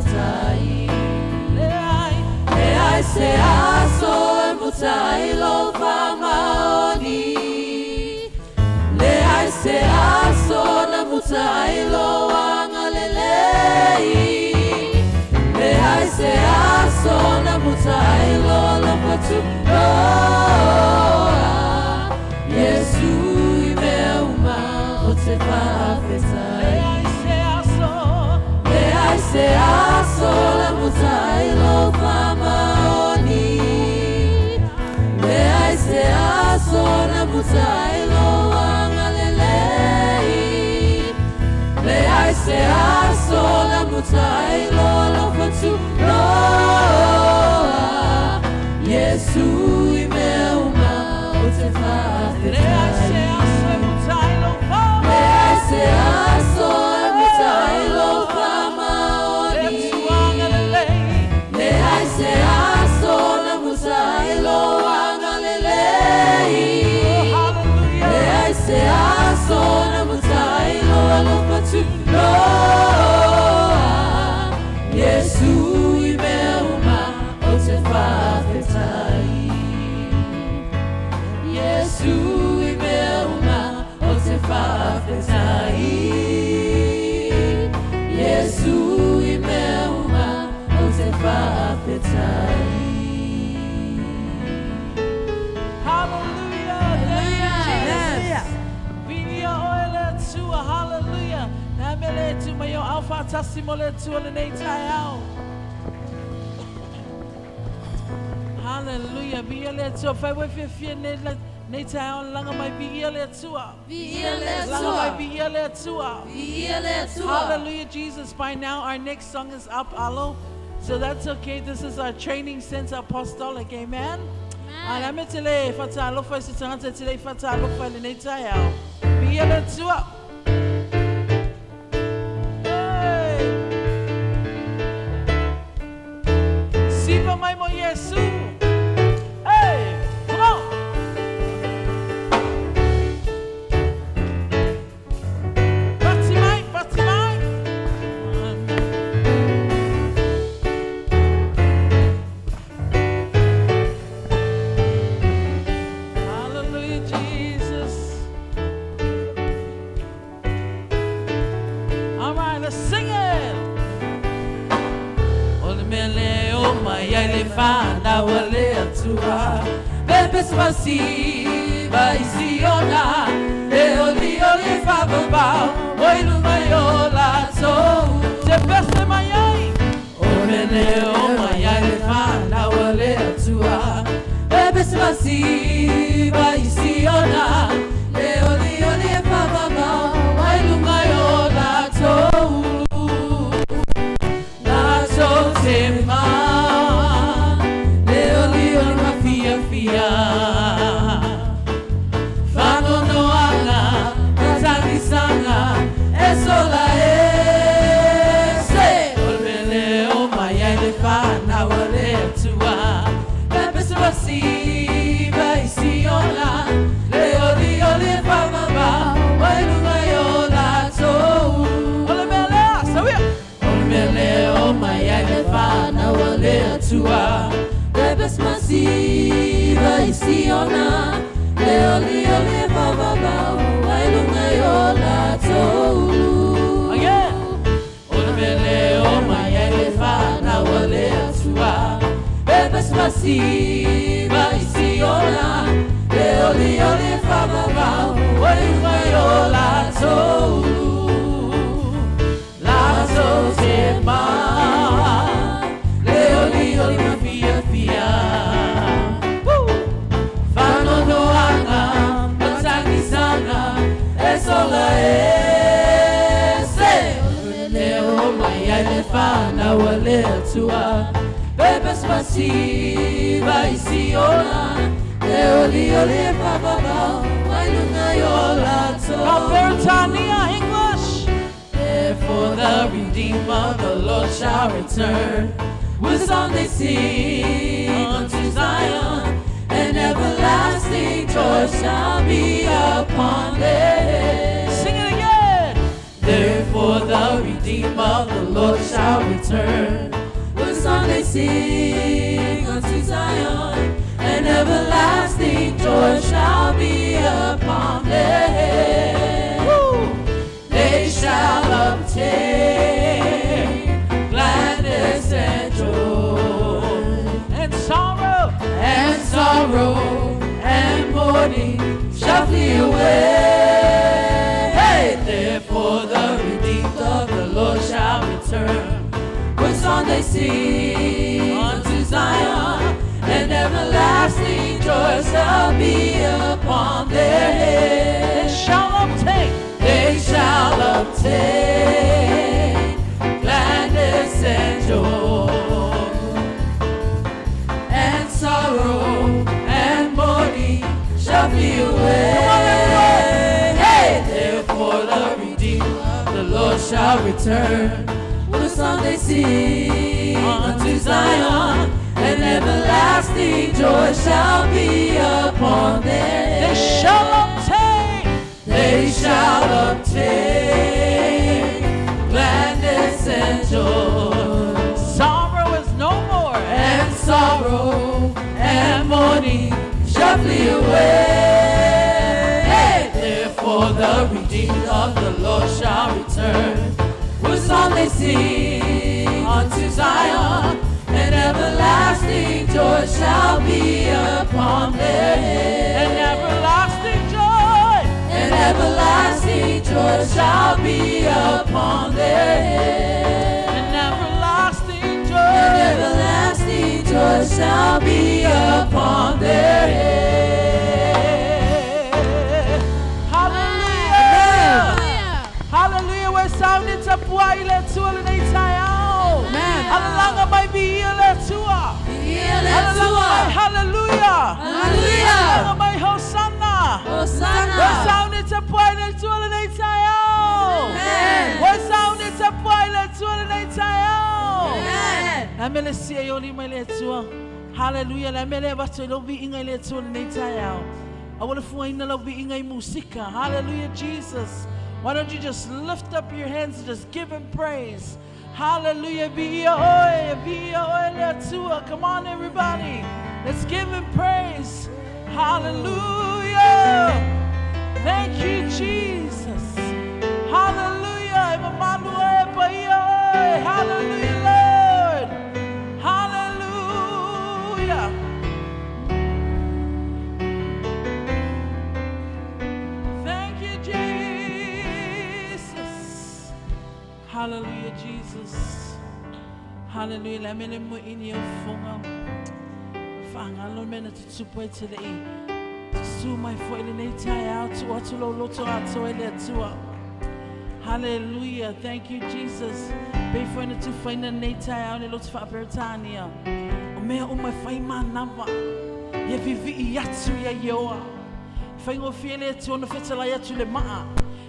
faafetai. Leai se aso e muta ai lou faamaoni. Leai se aso na muta ai lou agalelei. Leai se aso na muta ai lou alofa tunoa. Iesu i mea uma ou te faafetai. Leai se aso. Leai se aso na muta ai lou faamaoni. Leai se aso na muta ai lou agalelei. Leai se aso na muta ai lou alofa tunoa. Iesu i mea uma ou te Leai se faafetai. Aso e muta ai lou Leai faamaoni. Se aso e muta ai lou faamaoni. Le Atua agalelei. Leai se aso na muta ai lou agalelei. Oh, hallelujah. Leai se aso na muta ai lou alofa tunoa. Iesu i mea uma ou te faafetai. Iesu i mea uma ou te faafetai. Iesu i mea uma ou te faafetai. Hallelujah. Thank you, Jesus. Viia oe le Atua. Hallelujah. Na mele e tu mai o au whātasi mo le Atua lenei taeao. Hallelujah. Viia le Atua. Whai wai fia fia nei, nei taeao laga mai viia le Atua. Viia le Laga mai Atua. Viia le Atua. Viia le Atua. Hallelujah, Jesus. By now, our next song is up, Alo. So that's okay. This is our training center apostolic. Amen. Amen. Me te le whatalofa se tangata te le whatalofa le nei taeao. Viia le Atua. Hey! Siva mai mo Yesu. Hey! Come on! Pati mai, pati mai. Hallelujah, Jesus. All right, let's sing it. O le mele o mai ai le whanau a le Atua. Pepesi masiva i Siona. E oli oli e whavavau. O i lunga i o latou. Te pese mai ai. O mele o mai ai le whanau a le Atua. Pepesi masiva i Siona. E oli oli e whavavau. O i lunga i o latou. Latou te ma. Le oli oli ma fia fia. Whanonoanga, tagisanga, e sola e se. O le mele o mai ai le whanau a le Atua. Pepesi masiva i Siona. Le oli oli e whamama, o i lunga i o latou. O le mele a, sawia. O le mele o mai ai le whanau a le Atua. Pepesi masiva i Siona. Le oli oli e whavavau. Ai lunga i o latou. Again. O le mele o mai ai le whanau a le Atua. Pepesi masiva i Siona. Le oli oli e whavavau. O i lunga i o latou. Latou te ma. Le oli oli ma fia fia. Woo! Whanonoanga, matagisanga, e sola e se. Le o mai ai le whanau a le Atua. Pepesi masiva i Siona. Le oli oli e whavavau. Ai lunga i o latou. Peretania, English. Therefore the Redeemer, the Lord shall return. With song they sing unto Zion, and everlasting joy shall be upon them. Sing it again. Therefore the redeemed of the Lord shall return. With song they sing unto Zion, and everlasting joy shall be upon their head. They shall obtain gladness and joy, And sorrow. and sorrow and mourning shall flee away. Hey, therefore the redeemed of the Lord shall return. With song they sing unto Zion, and everlasting joy shall be upon their They head. shall obtain. They shall obtain gladness and joy, and sorrow and mourning shall flee away. Hey, therefore the redeemed of the Lord shall return. With song they sing unto Zion, and everlasting joy shall be upon them. They shall obtain. They shall obtain gladness and joy, Sorrow is no more. and sorrow and mourning shall flee away. Hey, therefore the redeemed of the Lord shall return. With song they sing unto Zion, and everlasting joy shall be upon their head. And everlasting joy. And everlasting joy shall be upon their head. And everlasting And joy. everlasting joy shall be upon their head. Hallelujah. Hallelujah. We're sounding tapua i le Atua lenei taeao. Amen. Alalaga mai viia le Atua. Alalaga mai hallelujah. Hallelujah. Alalaga mai hosanna. Hosanna. We're sounding tapua i le Atua lenei taeao. Amen. We're sounding tapua i le Atua lenei taeao. Amen. La mele sia i oli mai le Atua. Hallelujah. La mele avatu i lau viiga i le Atua lenei taeao. Aua le fuaina lau viiga i musika. Hallelujah, Jesus. Why don't you just lift up your hands and just give him praise? Hallelujah. Viia oe, viia oe le Atua. Come on, everybody. Let's give him praise. Hallelujah. Thank you, Jesus. Hallelujah. E mamalu e paia oe. Hallelujah, Lord. Hallelujah. Thank you, Jesus. Hallelujah, Jesus. Hallelujah. La mele mo ini o fonga. Whaangalo mena tutupu e te lei. Tutu mai fo i lenei taeao tu atu lo loto ato e le Atua. Hallelujah. Thank you, Jesus. Pe fo ina tu whaina nei taeao ne loto whaaperetania. O mea o mai whai mānawa. Ia vivi i atu ia ioa. E whaingofie le Atua na whetalai atu le maa.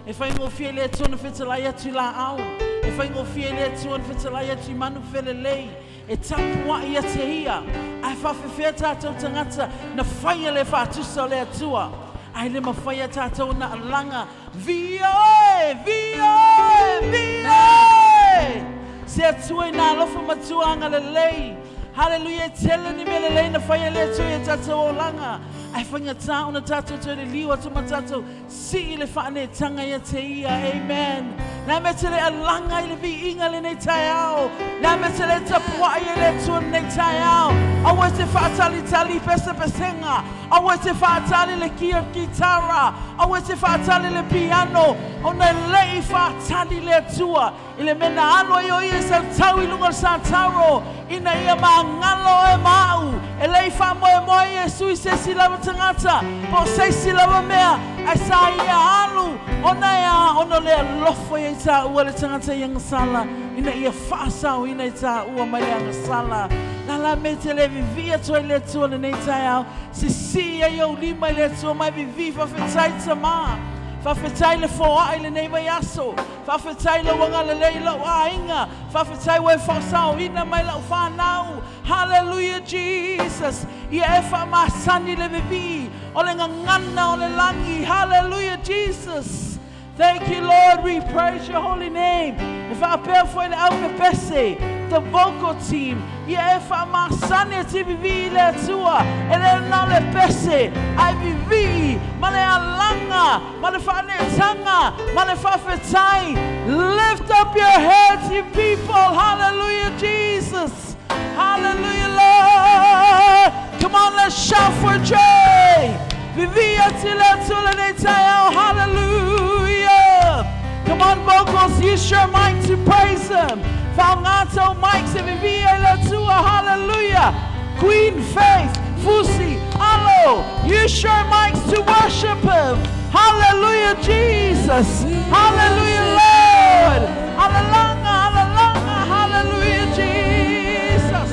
E whaingofie le Atua na whetalai atu la au. E whaingofie le Atua na whetalai atu i manu whelelei. E tapua i a te ia. Ai whawhewhea tātou tangata na whaia le whaatusa o le Atua. Ai le mawhaia tātou na alanga. Via oe! Via oe! Via oe! Se Atua i nā alofa matua anga le lei. Hallelujah, tele ni mele lei na whaia le Atua i a tātou olanga. Ai whainga tā ona tātou tō le liwa tō tātou si i le whaane tanga ia te ia. Amen. La me te le alanga i le viiga lenei taeao. La me te le tapuai e le Atua lenei taeao. Aua te whaatalitali pesepesenga. Aua te whaatali le kia kitara. Aua te whaatali le piano. Ona lei whaatali le Atua. I le mena alo i o ia sa tau i lunga o sa taro. Ina ia maangalo e mau. E lei wha moe moe e sui se si lava tangata. Po se si lava mea. Ai sa ia alu. Ona ea ona le alofo ia i tā ua le tangata i angasala. Ina ia whaasau ina i tā ua mai le angasala. La la me te le vivia tua i le Atua lenei taeao. Se si ia i au lima i le Atua mai vivi whawhetai tamā. Whawhetai le whoa i le nei vai aso. Whawhetai lau anga le lei lau ainga. Whawhetai we whaosao ina mai lau whanau. Hallelujah, Jesus. Ia e wha masani le vivi. O le ngangana o le langi. Hallelujah, Jesus. Thank you, Lord. We praise your holy name. E faapea foi le au pepese, the vocal team, ia e faamasani e tivivii i le Atua, e le na o le pese, ae vivii ma le alaga, ma le faaneetaga, ma le faafetai. Lift up your heads, you people. Hallelujah, Jesus. Hallelujah, Lord. Come on, let's shout for joy. Vivii atu i le Atua lenei taeao. Hallelujah. Come on, vocals, use your mic to praise Him. Faaaoga tou mics e vivii ai le Atua. Hallelujah. Queen Faith, Fusi, Alo, use your mics to worship Him. Hallelujah, Jesus. Hallelujah, Lord. Hallelujah, hallelujah, hallelujah, Jesus.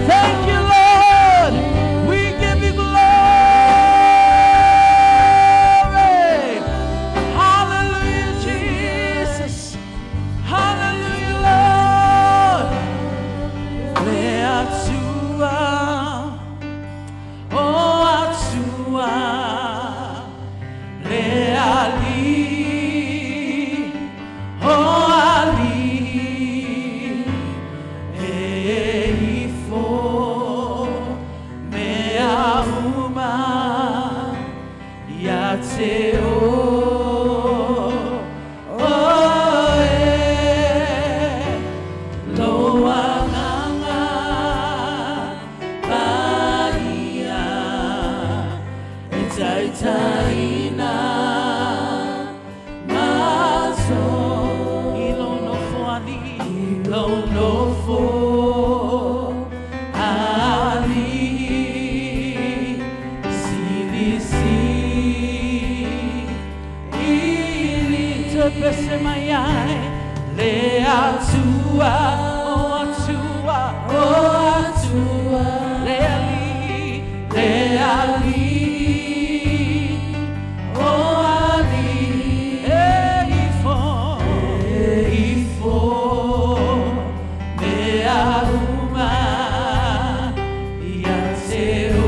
Thank you, Lord. We give you glory. Hallelujah, Jesus. Hallelujah, Lord. Le Atua, o Atua, le Alii, o Alii, e ifo, mea uma, ia te oe, lou Agaga Paia, e taitaiina matou i lou Nofoalii, i lou Nofoalii Silisili toe pese mai ai le Atua, o Atua, o Atua, le Alii, le Alii, o Alii, e ifo, e ifo, mea uma, ia te oe,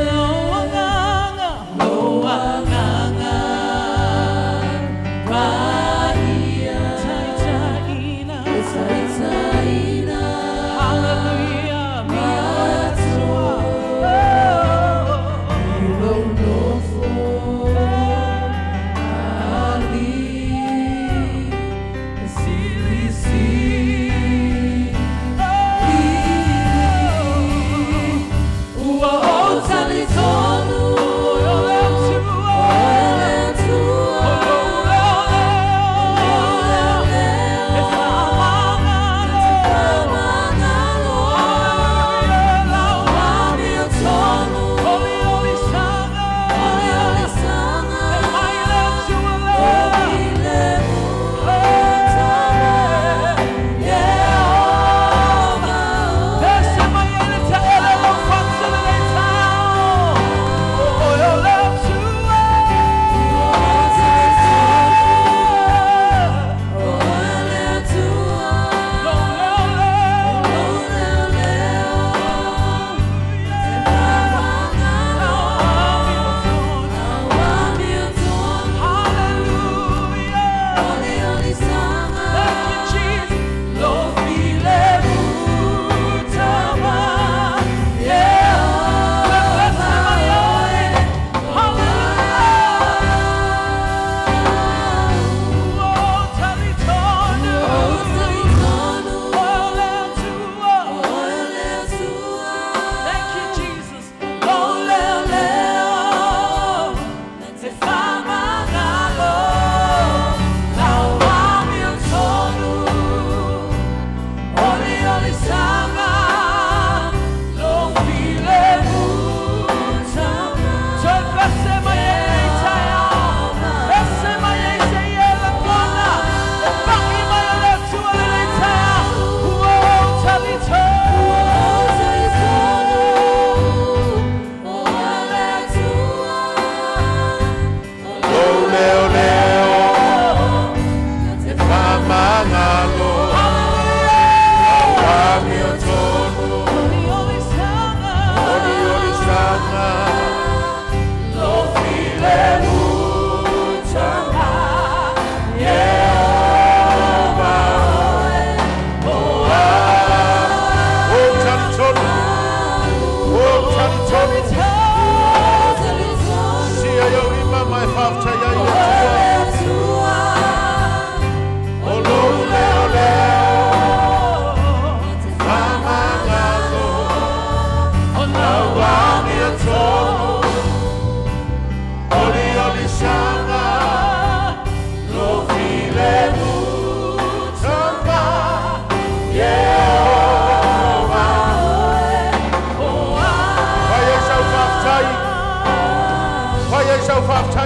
lou Agaga, lou Agaga.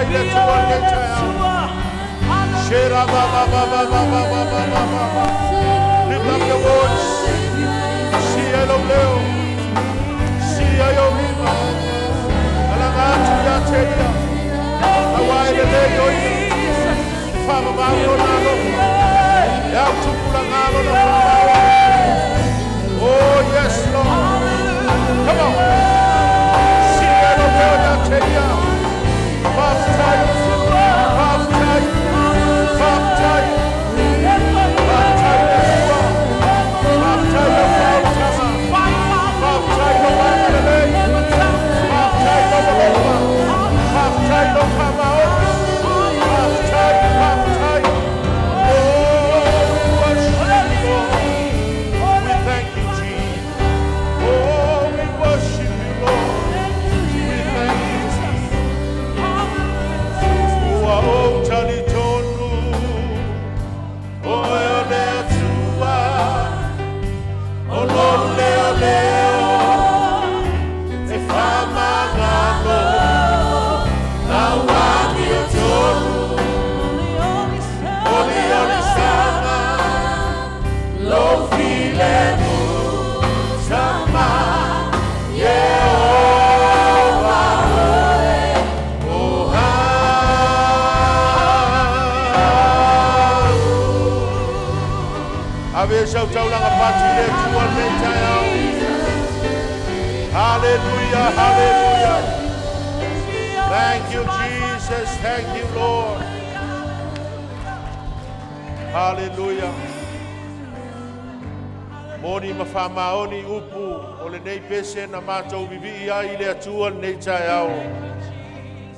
i le Atua i lenei taeao. Shera ba ba ba ba ba ba ba ba ba ba ba. Lift up your voice. Sia lou leo. Sia i ou lima. Alaga atu ia te ia. Aua e lelei o ia. Faavavau lona alofa. E au tupulaga lona faamaoni. Oh yes, Lord. Come on. Sia lou leo ia te ia. Faafetai. Faafetai. Faafetai. Faafetai le Atua. Faafetai le faaolataga. Faafetai lou agalelei. Faafetai lou alofa. Faafetai lou faamaoni. Faafetai, faafetai. Oh, we worship you, Lord. We thank you, Jesus. Oh, we worship you, Lord. We thank you, Jesus. Ua ou talitonu, oe o le Atua, o lou leoleo, e faamagalo, lau amiotonu, oliolisaga, lou filemu, Tama, Ieova, oh, ah. Ave sau taulaga pati le Atua lenei taeao. Hallelujah, hallelujah. Thank you, Jesus. Thank you, Lord. Hallelujah. Moni ma faamaoni upu o lenei pese na matou vivii ai i le Atua lenei taeao.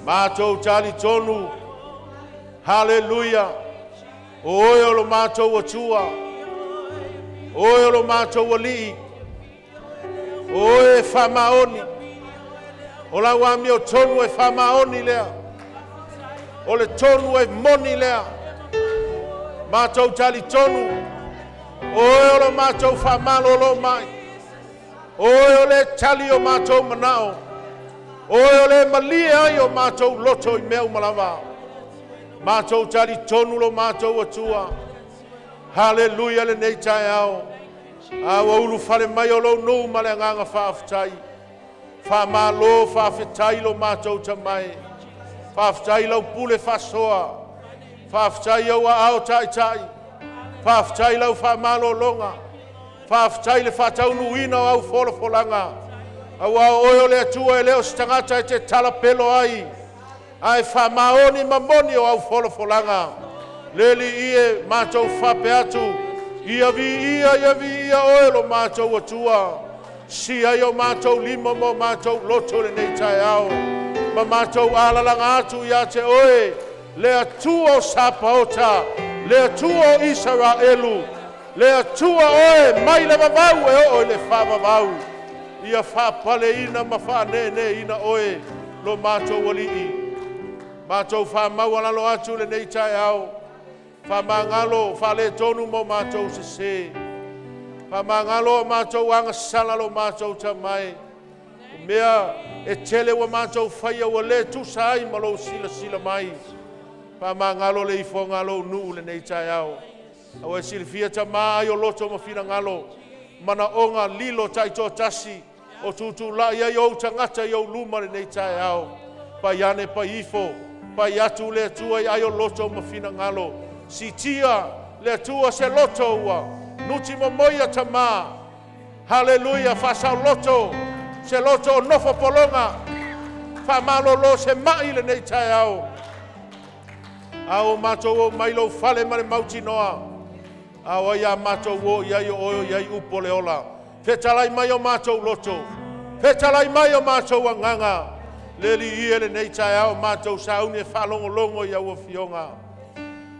Matou talitonu. Hallelujah. O oe o lo matou Atua. Oe o lo matou Alii. O oe e faamaoni. O lau amiotonu e faamaoni lea. O le tonu e moni lea. Matou talitonu. O oe o lo matou faamalolo mai. O oe o le tali o matou manao. O oe o le malie ai o matou loto i mea uma lava. Matou talitonu lo matou Atua. Haleluia lenei taeao. A ua ulufale mai o lou nuu ma le agaga faafetai. Faamalo faafetai lo matou tamai. Faafetai lau pule faasoa. Faafetai au aao taitai. Faafetai lau faamalologa. Faafetai le faataunuuina o au folafolaga. Aua o oe o le Atua e le o se tagata e te talapelo ai. Ae faamaoni ma moni o au folafolaga. Le Alii e matou faapea atu. Ia viia, ia viia oe lo matou Atua. Sia i o matou lima ma o matou loto lenei taeao. Ma matou alalaga atu ia te oe. Le Atua o Sapaota, le Atua o Isaraelu, le Atua oe mai le vavau e oo i le faavavau. Ia faapaleina ma faaneeneeina oe lo matou Alii. Matou faamaualalo atu lenei taeao. Faamagalo faaletonu mo matou sesē. Faamagalo o matou agasala lo matou tamai. O mea e tele ua matou faia ua le tusa ai ma lou silasila mai. Faamagalo le ifoga lou nuu lenei taeao. Aua e silafia tamā ai o loto ma finagalo. Manaoga lilo taitoatasi o tutulai ai ou tagata i ou luma lenei taeao. Pai ane pai ifo, pai atu le Atua i ai o loto ma finagalo. Sitia le Atua se loto ua nuti momoia tamā. Haleluia, faasaoloto se loto o nofo pologa. Faamalolo se mai lenei taeao. A o matou o mai lou fale ma le mautinoa. A o ai a matou o i ai o oe o i ai upu o le ola. Fetalai mai o matou loto. Fetalai mai o matou agaga. Le Alii e lenei taeao matou sauni e faalogologo i au afioga.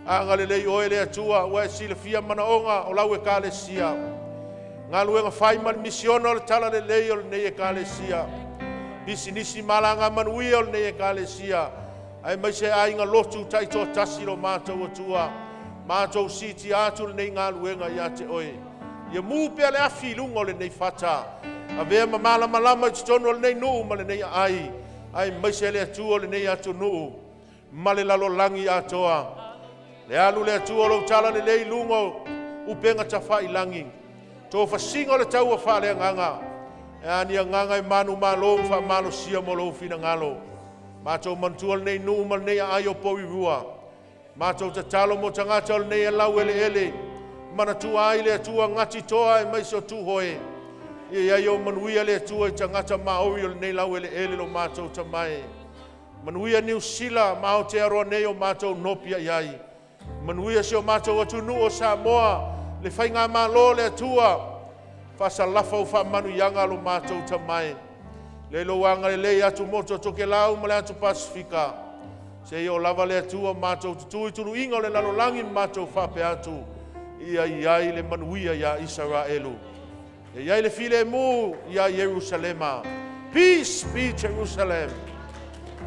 Agalelei oe le Atua ua e silafia manaoga o lau ekalesia. Galuega fai ma le misiona o le talalelei o lenei ekalesia. Pisinisi malaga manuia o lenei ekalesia. Aemaise aiga lotu taitoatasi lo matou Atua. Matou siitia atu lenei galuega ia te oe. Ia mu pea le afi i luga o lenei fata. Avea ma malamalama i totonu o lenei nuu ma lenei aai. Aemaise le Atua o lenei atunuu. Ma le lalolagi atoa. Le alu le Atua o lou talalelei i luga o upega tafailagi. Tofasiga o le taua faaleagaga. E a ni agaga e manumalo ma faamalosia mo lou finagalo. Matou manatua lenei nuu ma lenei aai o Porirua. Matou tatalo mo tagata o lenei laueleele. Manatua ai le Atua Ngati Toa aemaise o Tuhoe. Ia i ai o manuia le Atua i tagata Maori o lenei laueleele lo matou tamae. Manuia Niu Sila ma Aotearoa nei o matou nopi ai ai. Manuia si o matou atunuu o Samoa, le faigamalo le Atua, faasalafa o faamanuiaga lo matou tamae. Le lou agalelei atu motu o Tokelau ma le atu Pasifika. Se i o lava le Atua matou tutu i tuluiga o le lalolagi ma matou faapea atu. Ia i ai le manuia ia Isaraelu. Ia i ai le filemu ia Ierusalema. Peace be Jerusalem.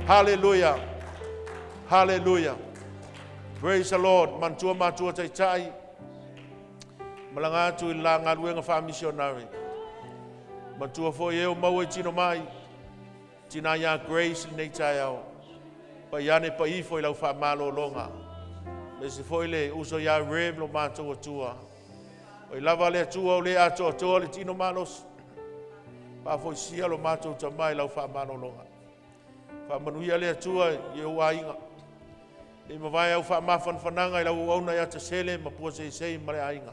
Hallelujah. Hallelujah. Praise the Lord. Manatua matua taitai. Malaga atu i la galuega faamisionare. Manatua foi e o maua i tino mai. Tina ia Grace lenei taeao. Pai ane pa ifo i lau whaamalologa. Me se foi le uso ia Rev lo mātou atua. O i lava le atua o le atoa atoa le tino malosi. Faafoisia lo mātou tamai lau whaamalologa. Faamanuia le Atua i ou aiga. I mavae au faamafanafanaga i lau auauna ia Tasele ma pua seisei ma le aiga.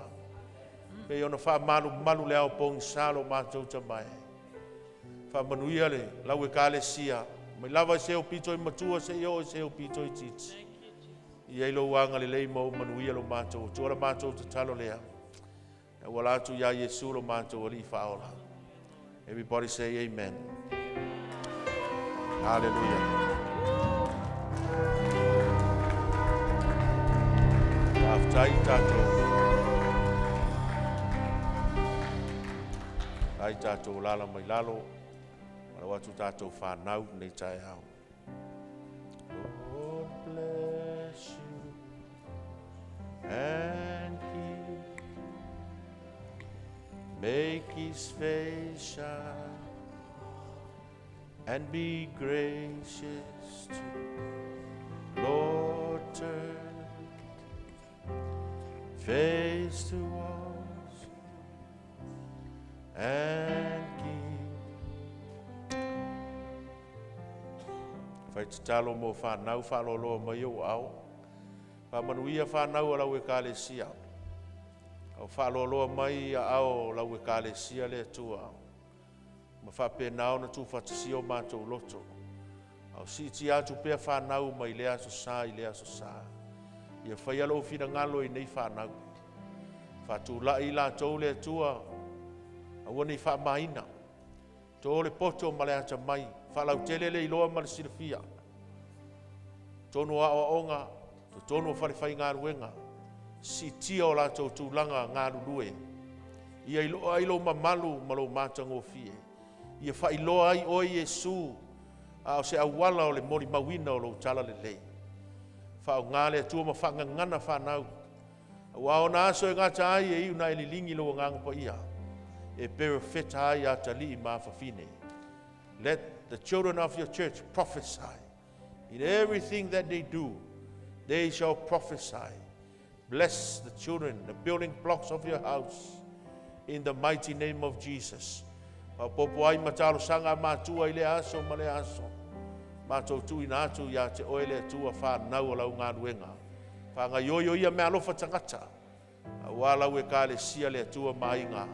Pe ona faamalumalu le ao pogisa lo matou tamae. Faamanuia le lau ekalesia. Mai lava i se o pito i matua se i o i se o pito i titi. Ia i lou agalelei ma ou manuia lo matou Atua la matou tatalo lea. E auala atu ia Iesu lo matou Alii faaola. Everybody say amen. Hallelujah. Faafetai tatou. Ai tatou lala mai lalo. Malau atu tatou whanau nei taeao. Lord bless you and keep. Make his face shine and be gracious to you. Lord, turn face towards and keep. Fai tatalo mo whanau whaaloloa mai o au. Whaamanuia whanau o lau ekalesia. Au whaaloloa mai a ao lau ekalesia le Atua. Ma whaapenao na tūfatasi o mātou loto. Au siiti atu pea whanau mai le aso sa i le aso sa. Ia whai alo whina i nei whanau. Whātulai la tō le Atua. Aua nei whaamaina. Tō le poto ma le ata mai. Whaalau le iloa ma le silafia. Tonu a oaonga. To tonu o whare whai ngā. Sitia o lātou tūlanga ngā lulue. Ia iloa ai lo mamalu ma lo mātagofie. Ia whailoa ai oe Iesu. A o se awala o le moli mauina o lo tala lelei. Whao ngā le Atua ma whaangangana whanau. Ua ona aso e ngata ai e iu na e lilingi lo nganga pa ia. E perefeta ai a tali ma fafine. Let the children of your church prophesy. In everything that they do, they shall prophesy. Bless the children, the building blocks of your house, in the mighty name of Jesus. Popo ai matalo sanga matua i le aso ma le aso. Mātou tuina atu ia te oe le Atua whanau o lau ngāluenga. Whaanga yoyo ia mea alofa tangata. Ua lau ekalesia le Atua mainga.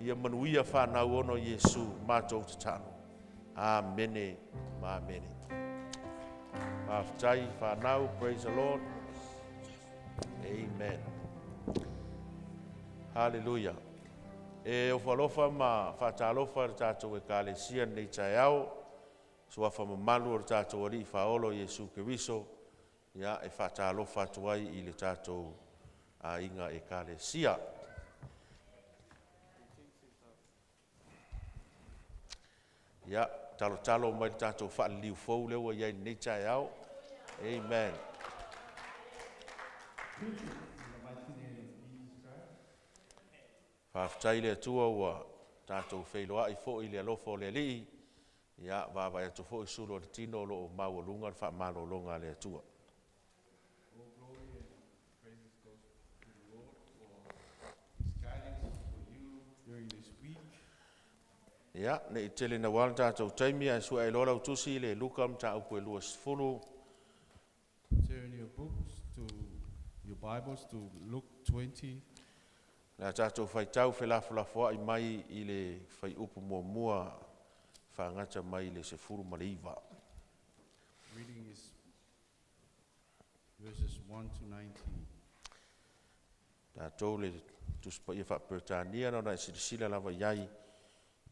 Ia manuia whanau ono Iesu mātou tatalo. Amene ma amene. Faafetai whanau, praise the Lord. Amen. Hallelujah. E ofalofa ma whaatalofa le tātou ekalesia nei taeao. Suafa mamalu o le tātou Alii faaola Iesu Keriso. Ia e whaatalofa atu ai i le tātou aiga ekalesia. Ia, talo talo mai le tātou whaaliliu fou lea ua iai nei taeao. Amen. In the mighty name of Jesus Christ. Faafetai le Atua ua tātou feiloai foi le alofa o le Alii. Ia, vaavaai atu foi i sulu o le tino o lo o maualuga le faamalologa a le Atua. All glory and praises goes to the Lord for His guidance for you during this week. Ia, ne i tele naua le tatou taimi, ae sue ai loa lau tusi i le Luka mataupu e 20. Turn your books to your Bibles to Luke 20, Le a tatou faitau felafolafoai mai i le fuaiupu muamua faagata mai i le 19. Reading is verses 1 to 19. Tatou le Tusi Paia Faa-Peretania na ona e silasila lava i ai,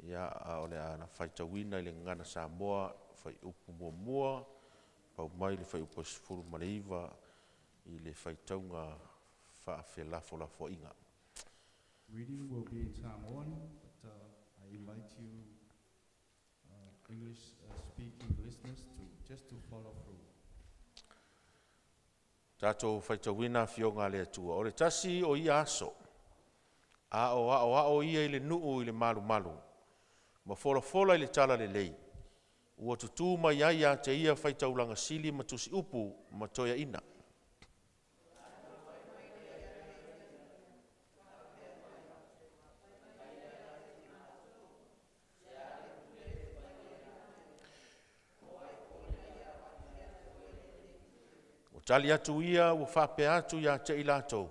ia, a o le a faitauina i le Gagana Samoa, fuaiupu muamua, pau mai le fuaiupu e 19 i le faitauga faafelafolafoaiga. Reading will be in Samoan, but I invite you, English speaking listeners, to just to follow through. Tatou faitauina afioga a le Atua. O le tasi o ia aso, a o aoao ia i le nuu i le malumalu, ma folafola i le tala lelei, ua tutū mai ai ia te ia faitaulaga sili ma tusiupu ma toeaina. Ua tali atu ia ua faapea atu ia te i latou,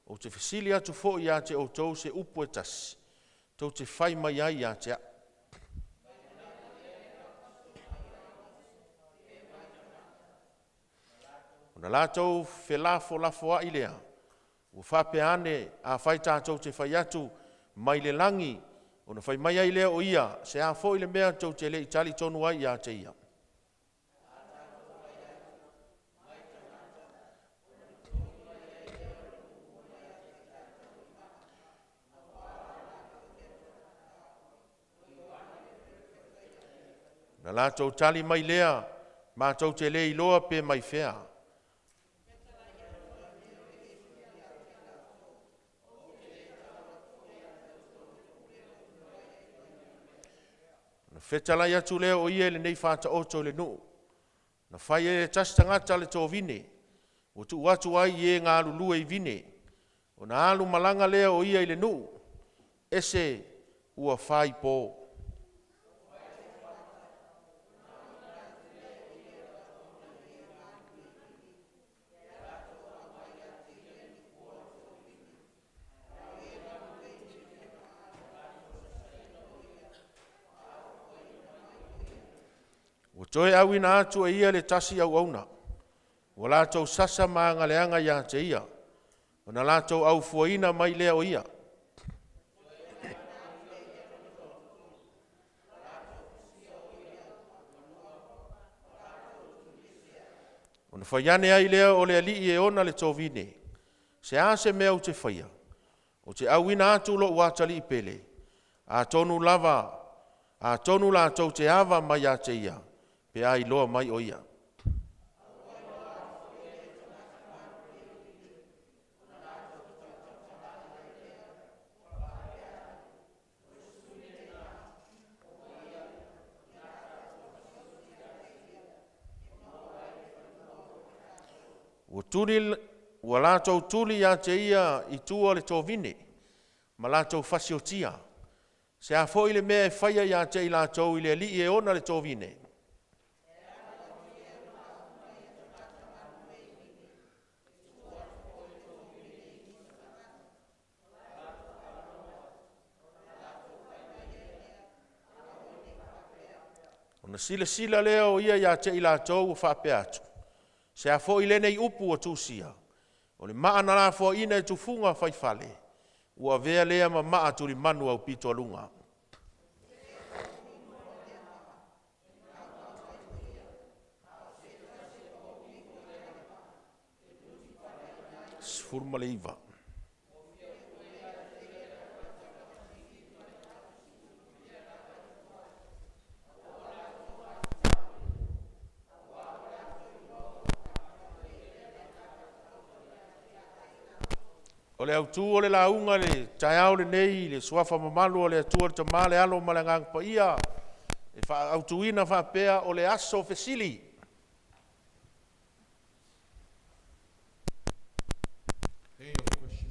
ou te fesili atu foi ia te outou se upu e tasi, tou te fai mai ai ia te au. Ona latou felafolafoai lea, ua faapea ane, afai tatou te fai atu, mai le lagi, ona fai mai ai lea o ia, se a foi le mea tou te le i talitonu ai ia te ia. Na latou tali mai lea, matou te le iloa pe mai fea. Na fetalai atu lea o ia i lenei faataoto i le nuu. Na fai e le tasi tagata le tovine, ua tuu atu ai i e galulue i vine. Ona alu malaga lea o ia i le nuu, ese ua faaipo. Ua toe auina atu e ia le tasi auauna, ua latou sasa ma agaleaga ia te ia, ona latou aufuaina mai lea o ia. Ona fai ane ai lea o le alii e ona le tovine, se a se mea ou te faia, ou te auina atu lou atalii pele, atonu lava, atonu latou te ava mai ia te ia, pe a iloa mai o ia. Ua tuli, ua latou tuli ia te ia i tua le tovine, ma latou fasiotia. Se a foi le mea e faia ia te i latou i le alii e ona le tovine. Ona silasila lea o ia ia te i latou ua faapea atu, se a foi lenei upu ua tusia, o le maa na lafoaina e tufuga faifale, ua avea lea ma maa tulimanu aupito aluga. 19. O le autu o le lauga i le taeao lenei i le suafa mamalu o le Atua le Tama, le Alo ma le Agaga Paia, E faaautuina faapea o le aso fesili. Day of question.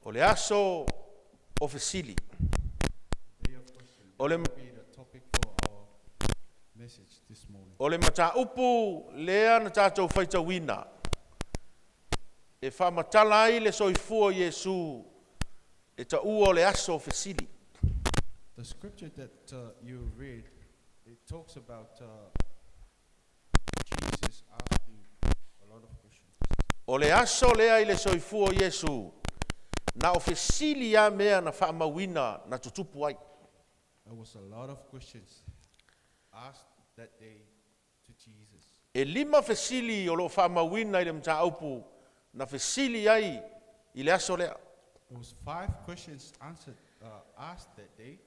O le aso o fesili. Day of question. O le, Will be the topic for our message this morning. o le mataupu lea na tatou faitauina. E faamatala ai le soifua o Iesu e taua o le aso o fesili. The scripture that you read, it talks about Jesus asking a lot of questions. O le aso lea i le soifua o Iesu, na o fesili a mea na faamauina na tutupu ai. There was a lot of questions asked that day to Jesus. E lima fesili o loo faamauina i le mataupu na fesili ai i le aso lea. There was five questions asked that day.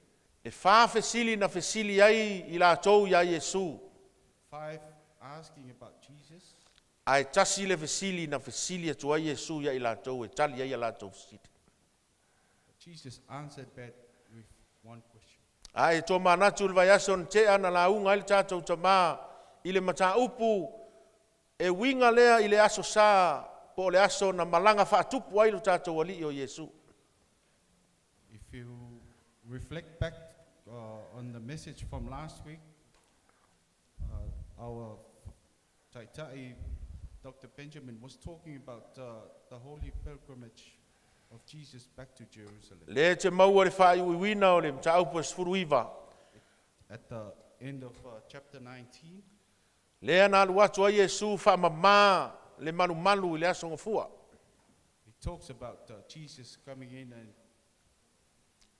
E fa fesili na fesili ai i latou iā Iesu. Five asking about Jesus, Ae tasi le fesili na fesili atu ai Iesu ia i latou e tali ai a latou fesili. Jesus answered back with one question. Ae tomanatu le vaiaso na tea na lauga ai le tatou tamā i le mataupu e uiga lea i le aso Sa po o le aso na malaga faatupu ai lo tatou alii o Iesu. If you reflect back on the message from last week, our Taitai, Dr. Benjamin, was talking about the holy pilgrimage of Jesus back to Jerusalem. Le te maua le faaiuiuina o le mataupu e 19. At the end of chapter 19, Lea na alu atu ai Iesu faamamā le malumalu i le aso Gafua. He talks about Jesus coming in and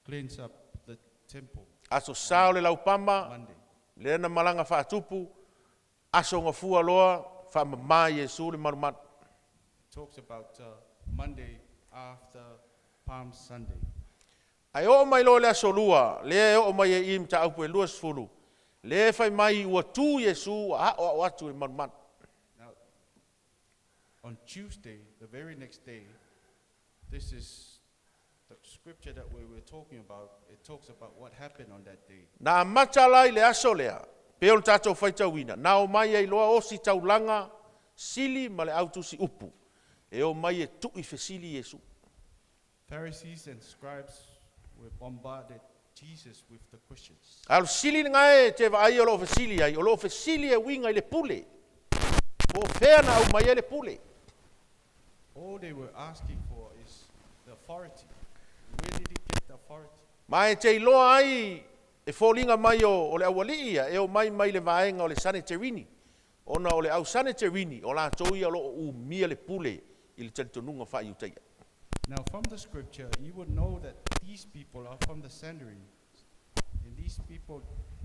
cleanse up the temple Aso Sa o le laupama, Monday. Lea na malaga faatupu, aso Gafua loa, faamamā Iesu le malumalu. He talks about Monday after Palm Sunday. Ae oo mai loa le aso Lua, lea e oo mai ai i mataupu e 20, lea e fai mai ua tu Iesu ua aoao atu i le malumalu. Now, on Tuesday, the very next day, this is the scripture that we were talking about. It talks about what happened on that day. Na amata la i le aso lea, pe o le tatou faitauina, na omai ai loa osi taulaga sili ma le autusi upu, e omai e tui fesili Iesu. Pharisees and scribes were bombarded Jesus with the questions. A o le fesili lena e te vaai o loo fesili ai, o loo fesili e uiga i le pule. Po o fea na aumai ai le pule. All they were asking for is the authority. Where did he get the authority? Ma e te iloa ai e foliga mai o le aualii ia e omai mai le vaega o le Saneterini, ona o le au Saneterini o latou ia o loo umia le pule i le talitonuga faa-Iutaia. Now, from the scripture, you would know that these people are from the Sanhedrin. And these people,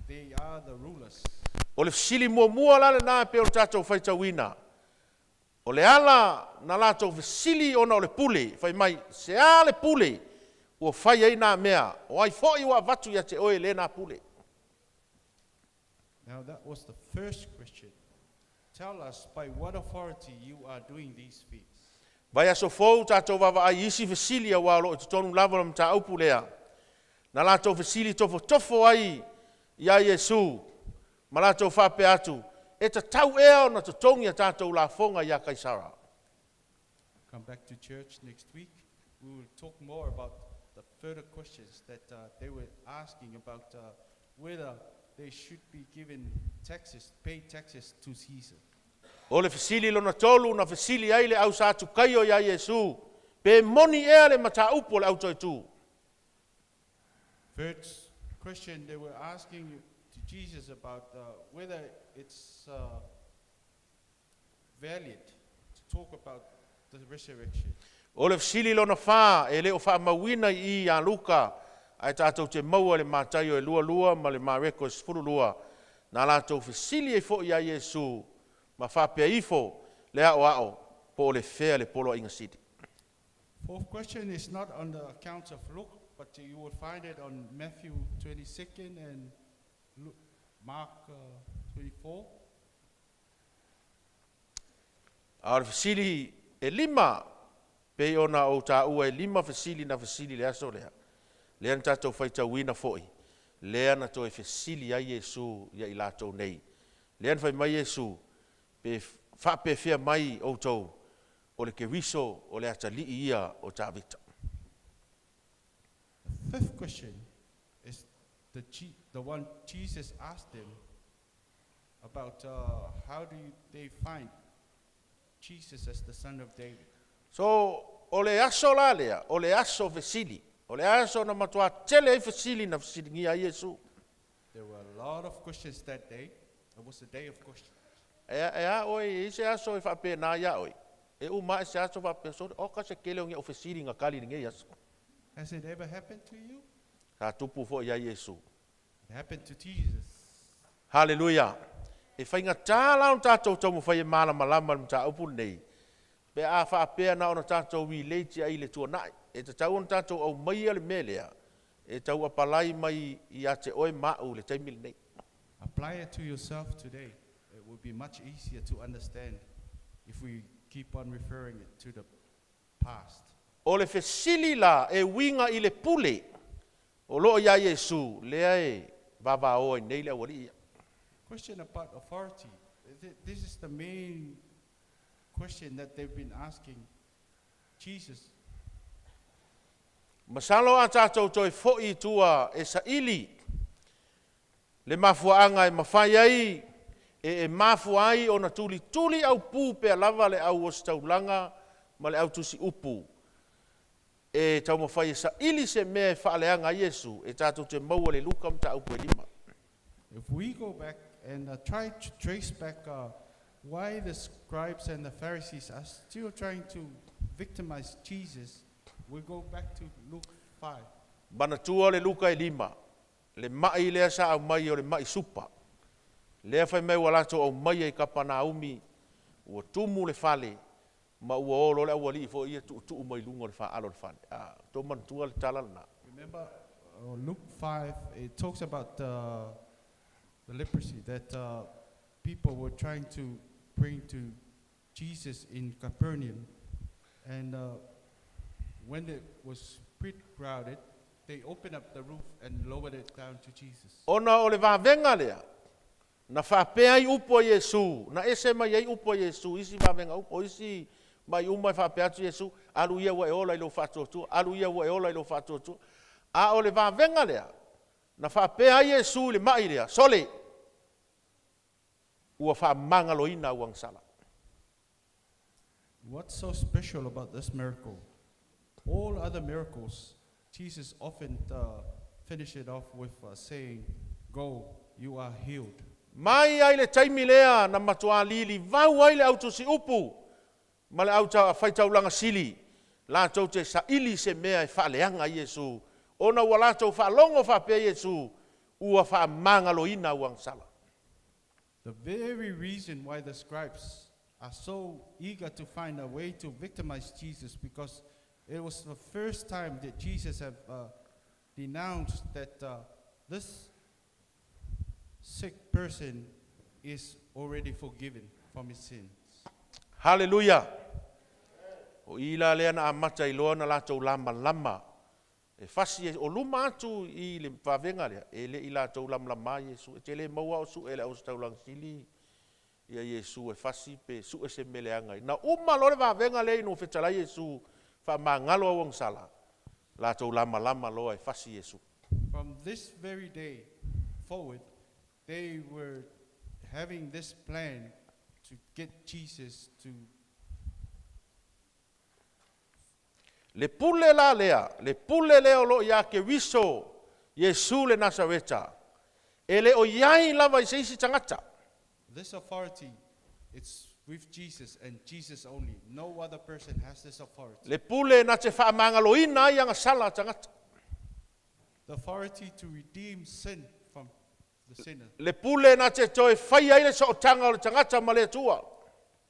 they are the rulers. O le fesili muamua la lena e pei o le tatou faitauina. O le ala na latou fesili ona o le pule, fai mai, se a le pule ua fai ai nā mea, o ai foi ua avatu ia te oe lena pule. Now, that was the first question. Tell us by what authority you are doing these feats. Vaiaso fou tatou vaavaai i isi fesili auā o loo i totonu lava o le mataupu lea. Na latou fesili tofotofo ai iā Iesu ma latou faapea atu, E tatau ea ona totogi a tatou lafoga iā Kaisara? Come back to church next week. We will talk more about the further questions that they were asking about whether they should be given taxes, pay taxes to Caesar. O le fesili lona tolu na fesili ai le au Satukaio iā Iesu, pe moni ea le mataupu a le au toetū. Third question they were asking to Jesus about whether it's valid to talk about the resurrection. O le fesili lona fa, e le o faamauina i i iā Luka, ae tatou te maua i le Mataio e 22 ma le Mareko e 12, na latou fesili ai foi iā Iesu ma faapea ifo le aoao po o le fea le poloaiga sili. Fourth question is not on the accounts of Luke, but you will find it on Matthew 22nd and Luke, Mark 24. A o le fesili e lima, pei ona ou taua e lima fesili na fesili i le aso lea, lea na tatou faitauina foi. lea na toe fesili ai Iesu ia i latou nei. Lea na fai mai Iesu, Pe faapefea mai outou, o le Keriso o le atalii ia o Tavita. The fifth question is the one Jesus asked them about how do they find Jesus as the son of David. So, o le aso la lea, o le aso fesili, o le aso na matuā tele ai fesili na fesiligia ai Iesu. There were a lot of questions that day. It was a day of questions. E a, e a oe, e i ai se aso e faapena iā oe? E uma ae se aso faapea, Sole, oka se kele o ngeʻu fesili na kali i lenei aso. Has it ever happened to you? Sa tupu foi iā Iesu. It happened to Jesus. Haleluia! E faigata la ona tatou taumafai e malamalama i le mataupu lenei, pe a faapea na ona tatou relate ai i le tuanai. E tatau ona tatou aumaia le mea lea e tau apalai mai ia te oe ma au i le taimi lenei. Apply it to yourself today. It will be much easier to understand if we keep on referring it to the past. O le fesili la e uiga i le pule o lo o iā Iesu lea e vavao ai nei le aualii ia. Question about authority. This is the main question that they've been asking Jesus. Masalo a tatou toe foi i tua e saili le mafuaaga e mafai ai e e mafua ai ona tulituli aupū pea lava le au ositaulaga ma le au tusi upu e taumafai e saili se mea e faaleaga ai Iesu e tatou te maua le Luka mataupu e lima. If we go back and try to trace back why the scribes and the Pharisees are still trying to victimize Jesus, we go back to Luke 5. Manatua le Luka e lima, le maʻi lea sa aumai o le maʻi supa, lea fai mai ua latou aumaia i Kapanaumi, ua tumu le fale, ma ua o loa le aualii foi ia tuutuu mai luga o le faaalo o le fale. A outou manatua le tala lena. Remember Luke 5, it talks about the leprosy that people were trying to bring to Jesus in Capernaum. And when it was pretty crowded, they opened up the roof and lowered it down to Jesus. Ona o le vavega lea, na faapea ai upu a Iesu, na ese mai ai upu a Iesu i isi vavega upu, o isi mai uma e faapea atu Iesu, Alu ia ua e ola i lou faatuatua, alu ia ua e ola i lou faatuatua. A o le vavega lea, na faapea ai Iesu i le maʻi lea, Sole, ua faamagaloina au agasala. What's so special about this miracle? All other miracles, Jesus often finished it off with saying, Go, you are healed. Mai ai le taimi lea na matuā lilivau ai le au tusiupu ma le au faitaulaga sili, latou te saili i se mea e faaleaga ai Iesu, ona ua latou faalogo faapea Iesu ua faamagaloina au agasala. The very reason why the scribes are so eager to find a way to victimize Jesus because it was the first time that Jesus have denounced that this sick person is already forgiven from his sins. Haleluia! O i la lea na amata ai loa ona latou lamalama e fasi e, o luma atu i le vavega lea, e le i latou lamalama Iesu. E te le maua o sue le auositaulaga sili ia Iesu e fasi pe sue se mea leaga ai. Na uma loa le vavega lea ina ua fetalai Iesu faamagalo au agasala, latou lamalama loa e fasi Iesu. From this very day forward, they were having this plan to get Jesus to. Le pule la lea, le pule lea o lo o iā Keriso, Iesu le Nasareta, e le o i ai lava i se isi tagata. This authority, it's with Jesus and Jesus only. No other person has this authority. Le pule na te faamagaloina ai agasala a tagata. The authority to redeem sin from the sinner. Le pule na te toe faia ai le sootaga o le tagata ma le Atua.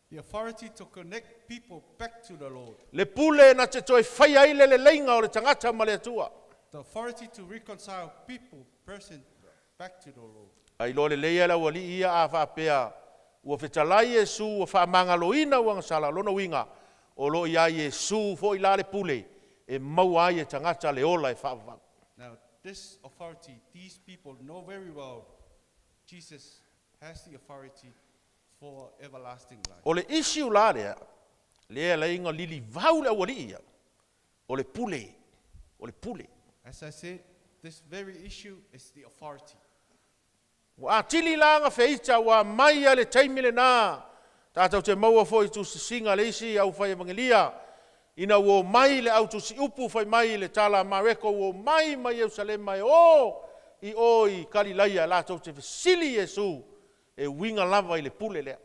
The authority to connect people back to the Lord. Le pule na te toe faia ai le leleiga o le tagata ma le Atua. The authority to reconcile people, person, back to the Lord. A iloa lelei e le aualii ia a faapea, Ua fetalai Iesu, ua faamagaloina ua agasala, lona uiga, o lo o iā Iesu foi la le pule e maua ai e tagata le ola e faavavau. Now, This authority, these people know very well Jesus has the authority for everlasting life. O le issue la lea, lea laiga lilivau le aualii ia, o le pule, o le pule. As I said, this very issue is the authority. Ua atili la aga feita ua mai a le taimi lenā, tatou te maua foi i tusisiga le isi au fai evagelia, ina ua omai le au tusiupu fai mai le tala a Mareko ua omai mai Ierusalema e o i o i Kalilaia latou te fesili i Iesu e uiga lava i le pule lea.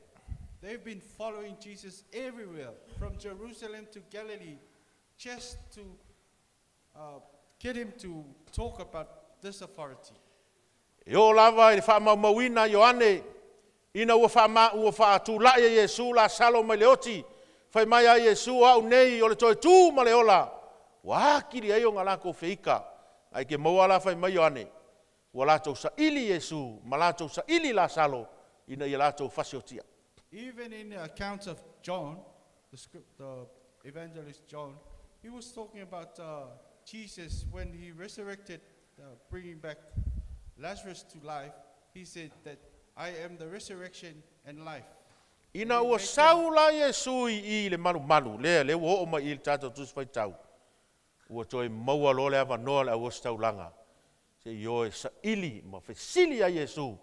They've been following Jesus everywhere, from Jerusalem to Galilee, just to get him to talk about this authority. E oo lava i le faamaumauina a Ioane, ina ua faama, ua faatula'i e Iesu Lasalo mai le oti, fai mai ai Iesu, O a'u nei o le toe tū ma le ola, ua atili ai ona latou feika, ae ke maua la fai mai Ioane, ua latou saili Iesu ma latou saili Lasalo ina ia latou fasiotia. Even in the accounts of John, the script, the evangelist John, he was talking about Jesus when he resurrected, bringing back Lazarus to life. He said that I am the resurrection and life. Ina ua sau la Iesu i i le malumalu, lea, lea ua oo mai i i le tatou Tusi Faitau, ua toe maua loa le avanoa le auositaulaga, se i o e saili ma fesili ai Iesu,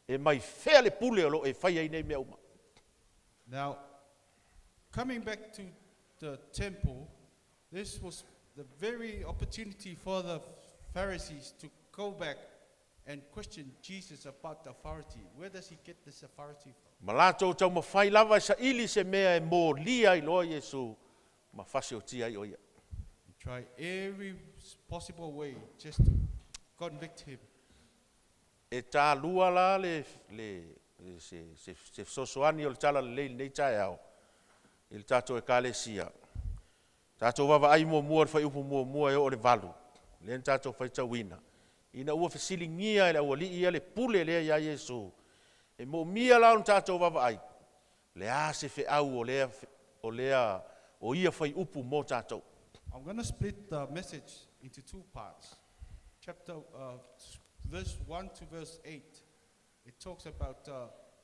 e mai fea le pule o lo o e faia ai nei mea uma. Now, coming back to the temple, this was the very opportunity for the Pharisees to go back and question Jesus about the authority. Where does he get this authority from? Ma latou taumafai lava e saili se mea e molia ai loa Iesu ma fasiotia ai o ia. He tried every possible way just to convict him. E talua la le, le, se, se, se fesoasoani o le Talalelei i lenei taeao i le tatou Ekalesia. Tatou vaavaai muamua i le fuaiupu muamua e oo i le 8, lea na tatou faitauina, ina ua fesiligia e le aualii ia le pule lea iā Iesu. E moomia la ona tatou vaavaai, le a se feau o lea, o lea, o ia fuaiupu mo tatou. I'm going to split the message into two parts. Chapter verse 1 to verse 8. It talks about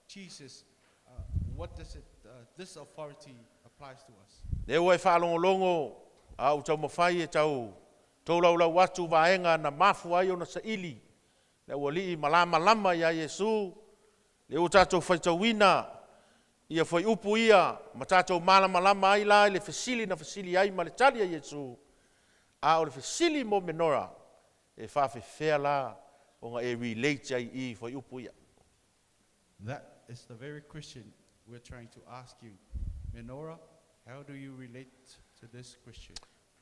Jesus. What does it, this authority applies to us. Lea ua e faalogologo a ou taumafai e tau tolaulau atu vaega na mafua ai ona saili le aualii malamalama iā Iesu, lea ua tatou faitauina ia fuaiupu ia ma tatou malamalama ai la i le fesili na fesili ai ma le tali a Iesu, a o le fesili mo Menorah, e faafefea la ona e relate ai i fuaiupu ia. That is the very question we're trying to ask you. Menorah, how do you relate to this question?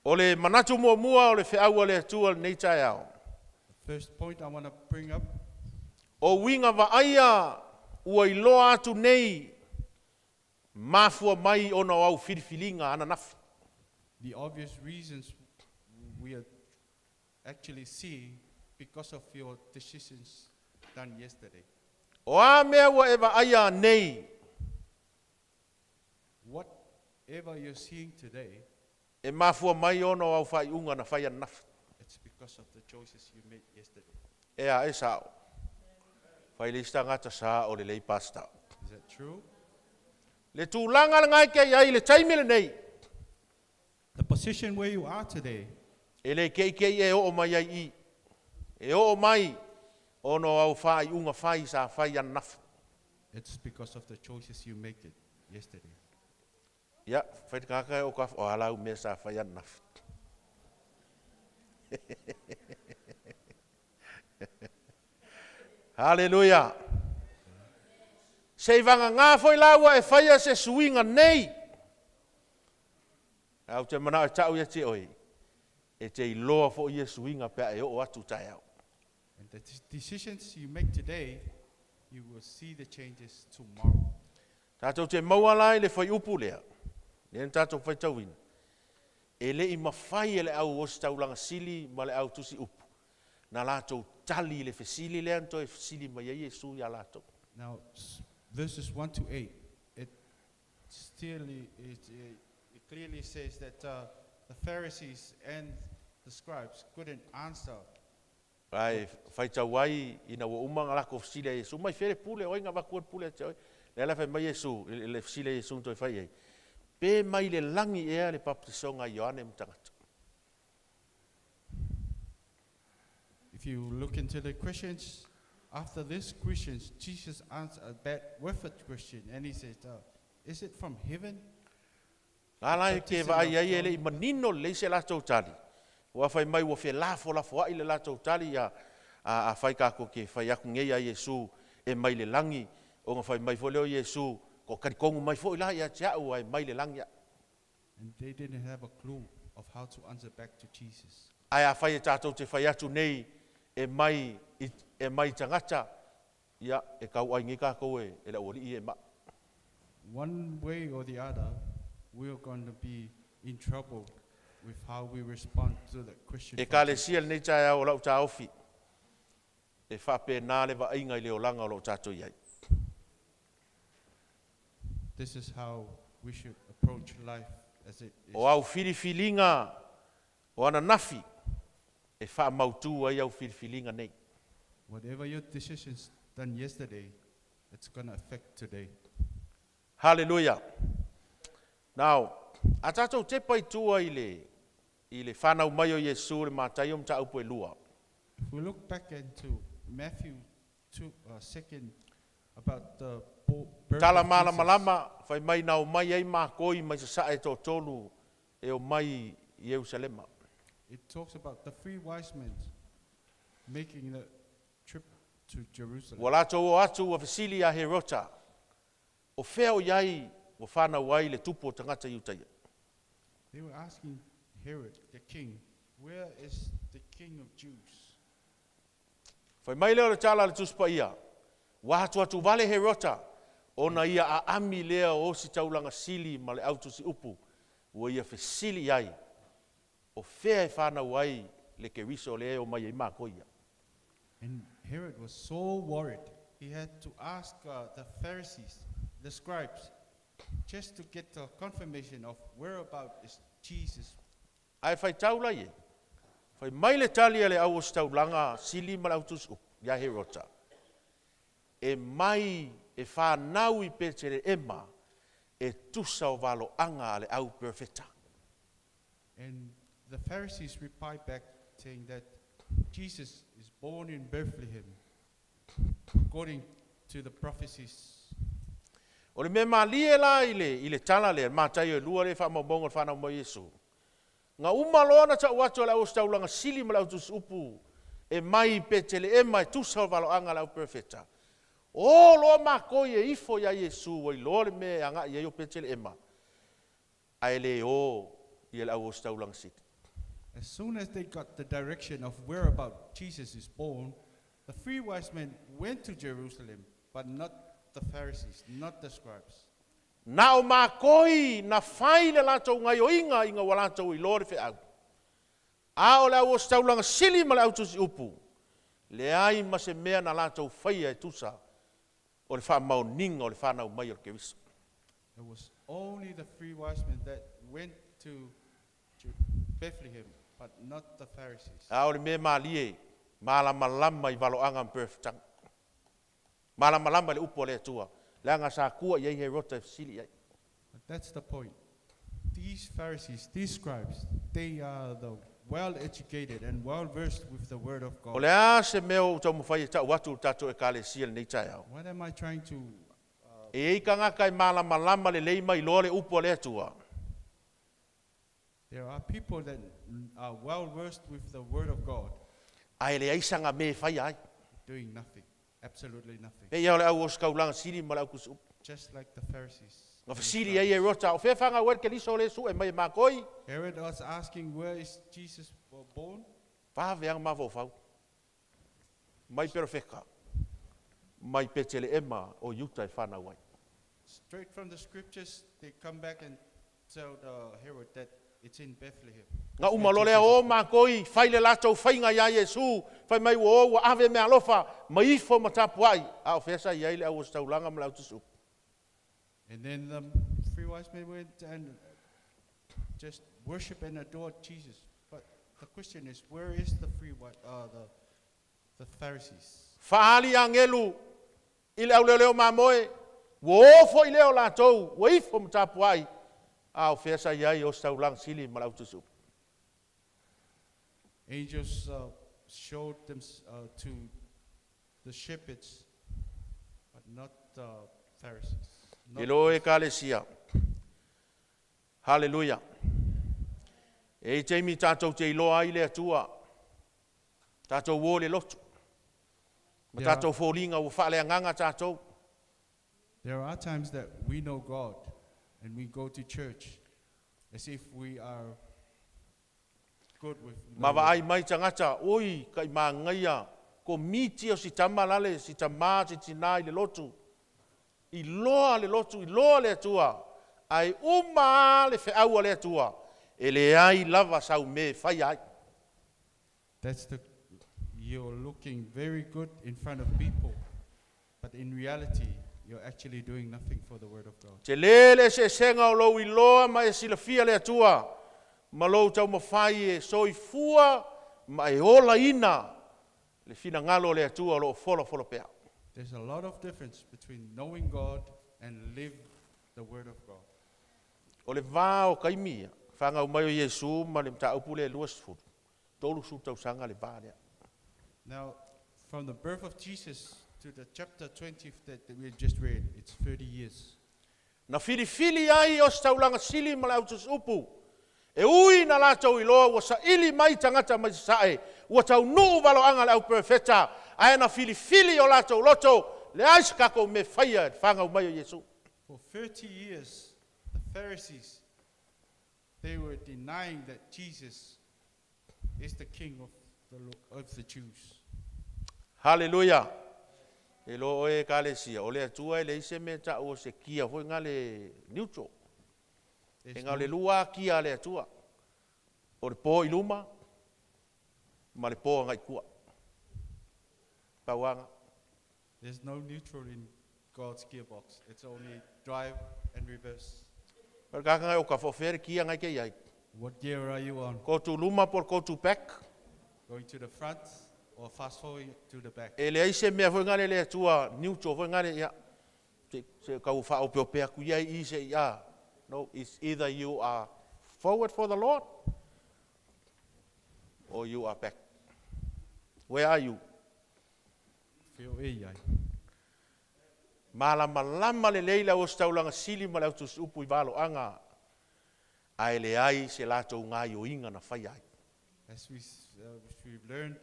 O le manatu muamua o le feau a le Atua i lenei taeao. The first point I want to bring up. O uiga vaaia ua iloa atu nei mafua mai ona o au filifiliga ananafi. The obvious reasons we are actually seeing because of your decisions done yesterday. O a mea ua e vaaia nei? Whatever you're seeing today, E mafua mai ona o au faaiuga na fai ananafi. it's because of the choices you made yesterday. Ea, e sao. Fai le isi tagata sa o lelei pastor. Is that true? Le tulaga lena e kei ai i le taimi lenei. The position where you are today. E le keikei e oo mai ai i. E oo mai ona o au faaiuga fai sa fai ananafi. It's because of the choices you make it yesterday. Ia, fai le tagata o ka, o a la au mea sa fai ananafi. Haleluia! Se i vagagā foi la ua e faia se suiga nei. Ae ou te manao e ta'u ia te oe, e te iloa foi ia suiga pe a e oo atu taeao. And the decisions you make today, you will see the changes tomorrow. Tatou te maua la i le fuaiupu lea, lea na tatou faitauina, e le i mafai e le au ositaulaga sili ma le au tusi upu, na latou tali i le fesili lea na toe fesili mai ai Iesu iā latou. Now, verses 1 to 8, it still, it, it clearly says that the Pharisees and the scribes couldn't answer. Ae faitau ai ina ua uma ona latou fesili ia Iesu, mai fea le pule o ai na avatua le pule ia te oe? Lea la fai mai Iesu, i le fesili a Iesu na toe fai i ai, Pe mai le lagi ea le papatisoga a Ioane ma tagata? If you look into the questions, after these questions, Jesus answered that with a question, and he said, Is it from heaven? A la e te vaai ai e le i manino lelei se latou tali, ua fai mai ua felafolafoai le latou tali a, a, afai tatou te fai atu nei ia Iesu e mai le lagi, ona fai mai foi lea o Iesu, Ko talitonu mai foi la ia te a'u ae mai le lagi a'u. And they didn't have a clue of how to answer back to Jesus. Ae afai e tatou te fai atu nei e mai i, e mai tagata, ia, e tau'ai nei tatou e, e le aualii ia e ma'i. One way or the other, we are going to be in trouble with how we respond to that question from Ekalesia Jesus. lenei taeao o lau taofi, e faapena le vaaiga i le olaga o lo o tatou i ai. This is how we should approach life as it is. O au filifiliga o ananafi e faamautu ai au filifiliga nei. Whatever your decisions done yesterday, it's going to affect today. Haleluia! Now, a tatou tepa i tua i le, i le fanau mai o Iesu i le Mataio mataupu e lua. If we look back into Matthew 2, second, about the birth Tala of Jesus. malamalama, fai mai na omai ai makoi mai sasae e toatolu e omai i Ierusalema. It talks about the three wise men making the trip to Jerusalem. Ua latou o atu ua fesili ia Herota, O fea o i ai ua fanau ai le tupu o tagata Iutaia? They were asking Herod, the king, Where is the king of Jews? Fai mai lea o le tala a le Tusi Paia, Ua atuatu vale Herota, ona ia aami lea o Ositaulaga Sili ma le Au Tusi Upu, ua ia fesili i ai, O fea e fanau ai le Keriso lea e omai ai makou ia? And Herod was so worried, he had to ask the Pharisees, the scribes, just to get the confirmation of whereabout is Jesus. Ae faitau la ie, fai mai le tali a le Au Ositaulaga Sili ma le Au Tusi Upu ia Herota, E mai e fanau i Petelehema e tusa o valoaga a le Au Perofeta. And the Pharisees replied back, saying that Jesus is born in Bethlehem, according to the prophecies. O le mea malie la i le, i le tala lea, le Mataio e lua lea e faamaumauga o le fanau mai o Iesu. Na uma loa ona tau atu e le Auositaulaga Sili ma le Autusiupu e mai i Peteleema e tusa o le valoaga a le Auperofeta. O loa makoi e ifo ia Iesu ua iloa le mea e agai i ai o Peteleema, ae le o ia le Auositaulaga Sili. As soon as they got the direction of whereabout Jesus is born, the three wise men went to Jerusalem, but not the Pharisees, not the scribes. Na o makoi na fai le latou gaioiga ina ua latou iloa le feau. A o le Auositaulaga Sili ma le Autusiupu, leai ma se mea na latou faia e tusa o le faamaoniga o le fanau mai o le Keriso. It was only the three wise men that went to Bethlehem, but not the Pharisees. A o le mea malie, malamalama i valoaga ma perefetaga. Malamalama i le upu a le Atua, leaga sa tua i ai Herota e fesili i ai. But that's the point. These Pharisees, these scribes, they are the well educated and well versed with the word of O God. le a se mea ua ou taumafai e tau atu i le tatou Ekalesia i lenei taeao? What am I trying to E i ai tagata e malamalama lelei ma iloa le upu a le Atua. There are people that are well versed with the word of God. Ae leai sana mea e faia ai. Doing nothing, absolutely nothing. Pei o le au ositaulaga sili ma le au tusi upu. Just like the Pharisees. Na fesili ai Herota, O fea fanau ai le Keriso o le sue mai e makoi? Herod was asking, Where is Jesus born? Vave aga mafaufau. Mai perofeka. Mai Peteleema o Iuta e fanau ai. Straight from the scriptures, they come back and tell the Herod that it's in Bethlehem. Na uma loa lea, o makoi, fai le latou faiga ia Iesu, fai mai ua o ua ave meaalofa, ma ifo ma tapuai, a o fea sa i ai le auositaulaga ma le autusiupu? And then the three wise men went and just worship and adored Jesus. But the question is, where is the three the the Pharisees. Faaali agelu i le auleoleo mamoe, ua o foi lea o latou, ua ifo ma tapuai, a o fea sa i ai ositaulaga sili ma le autusiupu. Angels showed them to the shepherds, but not the Pharisees. E Not lo e ekalesia. Haleluia. E i taimi tatou te iloa ai le Atua, tatou o i le lotu, ma tatou foliga ua faaleagaga tatou. There are times that we know God and we go to church as if we are good with the Ma Lord. vaai mai tagata, oi, kai magaia, ko miti o si tama lale, si tamā, si tinā i le lotu. Iloa le lotu, iloa le Atua, ae uma le feau a le Atua, e leai lava sau mea e fai ai. That's the you're looking very good in front of people, but in reality, you're actually doing nothing for the word of God. Tele le eseesega o lou iloa ma e silafia le Atua, ma lou taumafai e soifua ma e olaina le finagalo o le Atua o loo folafolo pea. There's a lot of difference between knowing God and live the word of God. O le va o taimi ia, fanau mai o Iesu ma le mataupu le 20, 30 tausaga le va lea. Now, from the birth of Jesus to the chapter 20 that we just read, it's 30 years. Na filifili ai ositaulaga sili ma le autusiupu. E ui na latou iloa ua saili mai tagata mai sasae, ua taunuu valoaga le auperefeta, ae na filifili o latou loto, leai se tatou mea faia i le fanau mai o Iesu. For 30 years, the Pharisees, they were denying that Jesus is the king of the Jews. Haleluia. E lo oe ekalesia, o le Atua e leai se mea ta'u o se kia foi nga le neutral. E There's nga o le no, lua kia a le Atua. O le po i luma, ma le po agai i tua. Pauanga. There's no neutral in God's gearbox. It's only drive and reverse. Pa kaka ngai o ka fofere kia ngai ke iai. What gear are you on? Go to luma po go to back. Going to the front or fast forward to the back? E leai se mea foi ngale le Atua neutral foi ngale ia. Se kau whaopeope aku ia i se ia. No, it's either you are forward for the Lord or you are back. Where are you? Feel e iai. Malamalama lelei le ositaulaga sili ma le autusiupu i valoaga, ae leai se latou gaioiga na fai ai. As we've learned,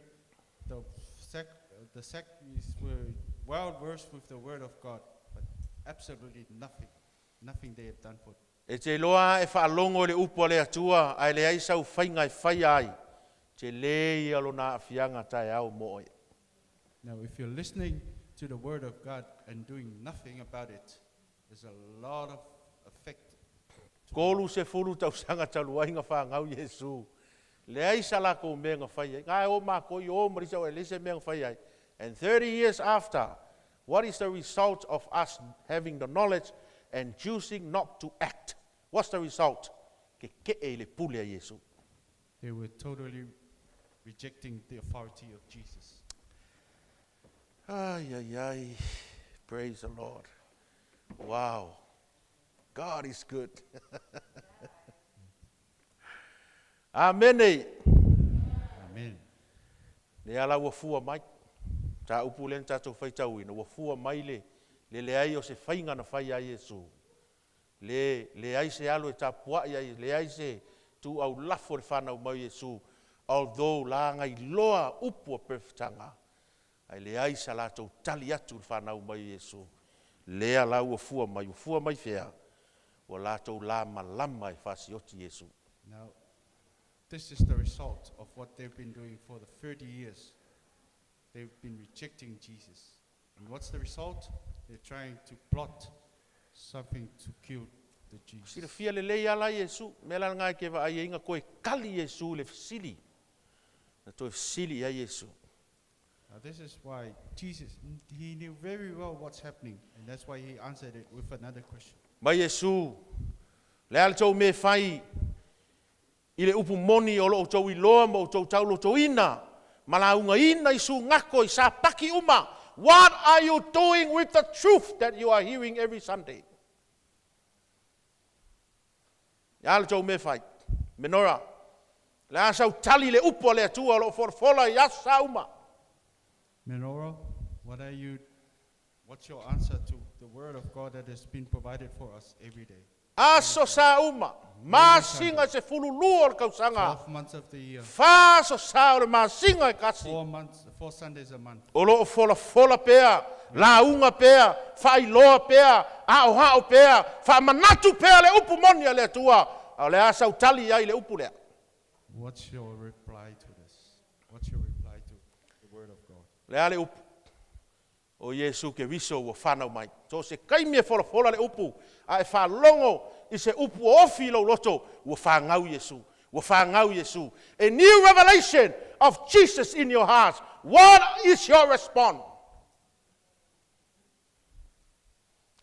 the Sadducees were well versed with the word of God, but absolutely nothing, nothing they have done for. E te iloa e faalogo i le upu a le Atua, ae leai sau faiga e fai ai, tele ia lona aafiaga taeao mo oe. Now, if you're listening to the word of God and doing nothing about it, there's a lot of effect. 30 tausaga talu ai ga fagau Iesu. Leai sa lakou mea ga fai ai. Gae o mākou i o marisa o e leai se mea ga fai ai. And 30 years after, what is the result of us having the knowledge and choosing not to act? What's the result? Keke'e i le pule a Iesu. They were totally rejecting the authority of Jesus. Ai, ai, ai. Praise the Lord. Wow. God is good. Amene. Amen. Le ala ua fua mai. Ta upu le tatou faitauina. Ua fua mai le leai o se faiga na fai ai Iesu. Le leai se alo e tapuai ai, leai se tu au lafo le whanau mai Iesu. Although la ngai loa upu a perfectanga. Ai leai sa latou tali atu le whanau mai Iesu. Lea la ua fua mai, ua fua mai fea. Ua latou la malama e fasioti Iesu. Now, this is the result of what they've been doing for the 30 years. They've been rejecting Jesus. And what's the result? They're trying to plot something to kill the Jesus. Silafia lelei ala Iesu, me la ngai ke va ai inga koe kali Iesu le fesili. Na toe fesili ia Iesu. Now, this is why Jesus, he knew very well what's happening, and that's why he answered it with another question. Mai Iesu, le ale tou me fai i le upu moni o loo tou iloa ma o tou taulotoina Ma laugaina i sugako i sapaki uma. What are you doing with the truth that you are hearing every Sunday? Ia le tou mea fai. Menora. Le a sau tali le upu a le Atua o lo o folafola i aso sa uma. Menorah, what's your answer to the word of God that has been provided for us every day? Aso sa uma. Masina 12 o le tausaga. 12 months of the year. 4 aso sa o le masina e tasi. 4 months, 4 Sundays a month. O lo o folafola pea, lauga pea, faailoa pea, aoao pea, faamanatu pea le upu moni a le Atua. A o le a sau tali ai le upu lea. What's your reply to this? What's your reply to the word of God? Le a le upu. O Iesu Keriso ua fanau mai. So se kaimi e folafola le upu, a e faalogo i se upu o ofi i lou loto, ua fagau Iesu. Ua fagau Iesu. A new revelation of Jesus in your heart. What is your response?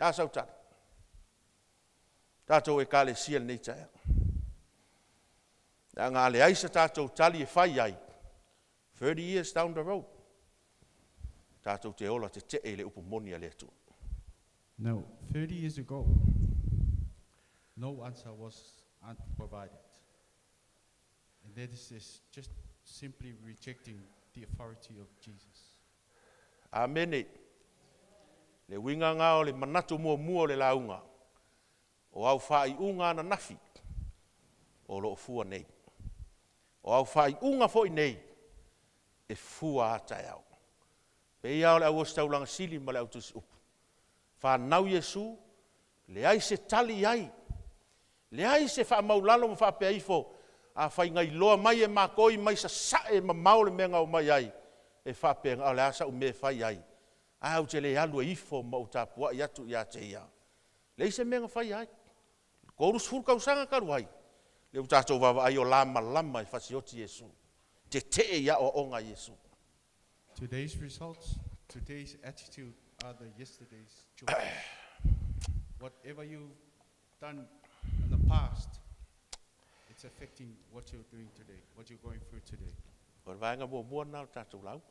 A sau tali. Tatou ekalesia lenei taeao. Leaga a leai se tatou tali e fai ai, 30 years down the road, tatou te ola tetee i le upu moni a le Atua. No, 30 years ago, no answer was provided. And that is just simply rejecting the authority of Jesus. Amene. Le uiga lena o le manatu muamua o le lauga. O au faaiuga ananafi o loo fua nei. O au faaiuga foi nei e fua a taeao. Pe ia o le au ositaulaga sili ma le au tusi upu. Fanau Iesu, leai se tali ai. Leai se faamaulalo ma faapea ifo, a faigailoa mai e makoi mai sasae mamao le mea o mai ai. E faapea, o le a sau mea e fai ai. A ou te le alu e ifo ma ou tapuai atu ia te ia. Leai se mea na fai ai. 30 tausaga talu ai. Le u tatou vaavaai o lamalama e fasioti Iesu. Tetee i aoaoga Iesu. Today's results, today's attitude are the yesterday's choices. Whatever you've done in the past, it's affecting what you're doing today, what you're going through today. O le vaega muamua lena o le tatou lauga.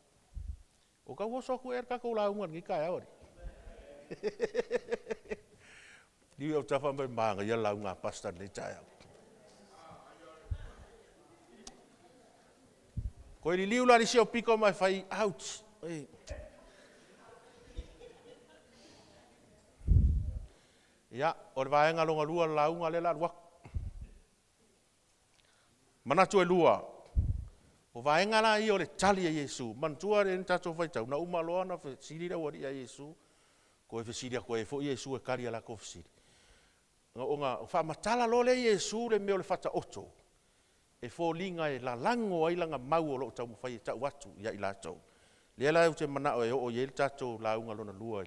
O kau oso aku e le tatou lauga lenei taeao ari. Liu au tafa mai manaia lauga a pastor lenei taeao. Koe liliu la nisi o piko mai fai, ouch. Ei. Ia, o le vaega lona lua le lauga lea la alu atu. Manatu e lua. O vaega la ia o le tali a Iesu. Manatua le tatou faitau, na uma loa na fesili le aualii a Iesu. Koe fesili atu ai foi Iesu e kali a latou fesili. Ona faamatala loa lea Iesu le mea o le faataoto. E foliga e lalago ai lana mau o loo taumafai e tau atu ia i latou. Lea la ou te manao e oo i ai le tatou lauga lona lua.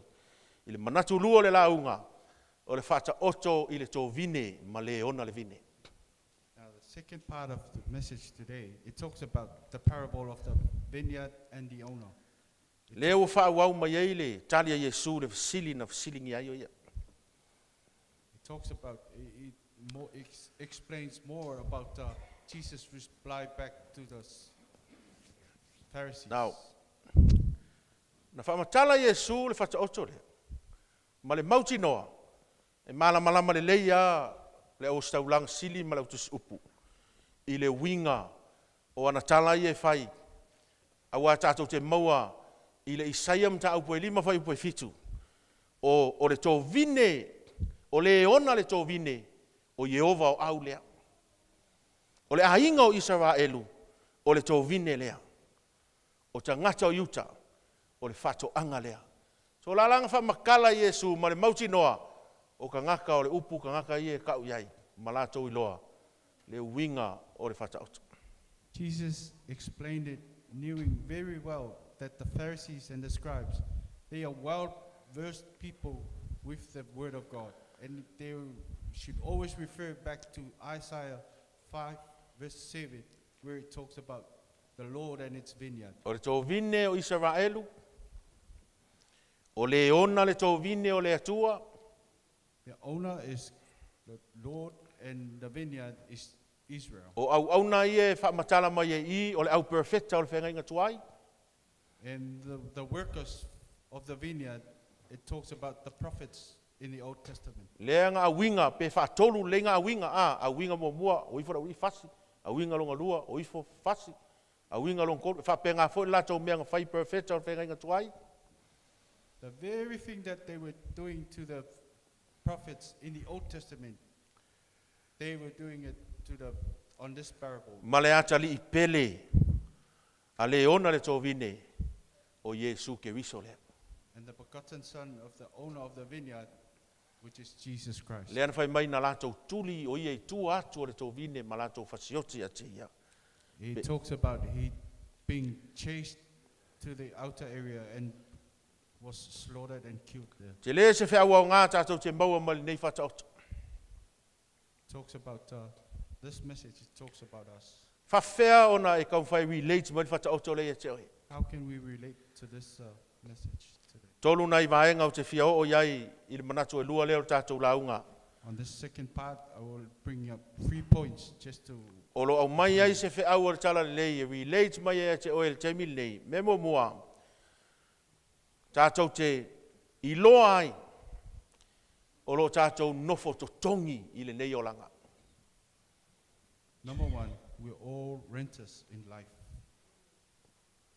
I le manatu lua o le lauga, o le faataoto i le tovine ma le ona le vine. Now, the second part of the message today, it talks about the parable of the vineyard and the owner. Lea ua faaauau mai ai le tali a Iesu le fesili na fesiligia ai o ia. It talks about, it more explains more about Jesus' reply back to the Pharisees. Now, na faamatala Iesu le faataoto lea. Ma le mautinoa, e malamalama lelei a le ositaulaga sili ma le autusi upu. I le uiga o ana tala ia e fai, auā tatou te maua i le Isaia mataupu e 5 fuaiupu e 7. O le tovine, o le ona le tovine, o Ieova o au lea. O le aiga o Isaraelu, o le tovine lea. O tagata o Iuta, o le faatoaga lea. So lalaga faamatala Iesu ma le mautinoa, o tagata o le upu tagata ia e kau iai, ma latou iloa, le uiga o le faataoto. Jesus explained it, knowing very well that the Pharisees and the scribes, they are well versed people with the word of God. And they should always refer back to Isaiah 5, verse 7, where it talks about the Lord and its vineyard. O le tovine o Isaraelu, o le ona le tovine o le Atua, The owner is the Lord, and the vineyard is Israel. O auauna ia e faamatala mai ai i i, o le au perofeta o le Feagaiga Tuai. And the workers of the vineyard, it talks about the prophets in the Old Testament. Lea na auiga, pe faatolu lelei na auiga, a, auiga muamua, o ifo le aualii fasi, auiga lona lua, o ifo fasi, auiga lona tolu, e faapena foi le latou mea na fai i perofeta o le Feagaiga Tuai. The very thing that they were doing to the prophets in the Old Testament, they were doing it to the on this parable. Ma le atalii pele a le ona le tovine o Iesu Keriso lea. And the begotten son of the owner of the vineyard, which is Jesus Christ. Lea na fai mai na latou tuli o ia i tua atu o le tovine ma latou fasioti ia te ia. He talks about he being chased to the outer area and was slaughtered and killed there. Tele se feau aoga tatou te maua mai lenei faataoto. Talks about this message, it talks about us. Faafefea ona e taumafai e relate mai le faataoto lea ia te oe? How can we relate to this message today? Tolu nai vaega ou te fia oo i ai i le manatu e lua lea o le tatou lauga. On this second part, I will bring up 3 points just to O lo o aumai ai se feau o le Talalelei e relate mai ai ia te oe i le taimi lenei. Mea muamua, tatou te iloa ai o lo o tatou nofo totogi i lenei olaga. Number one, we're all renters in life.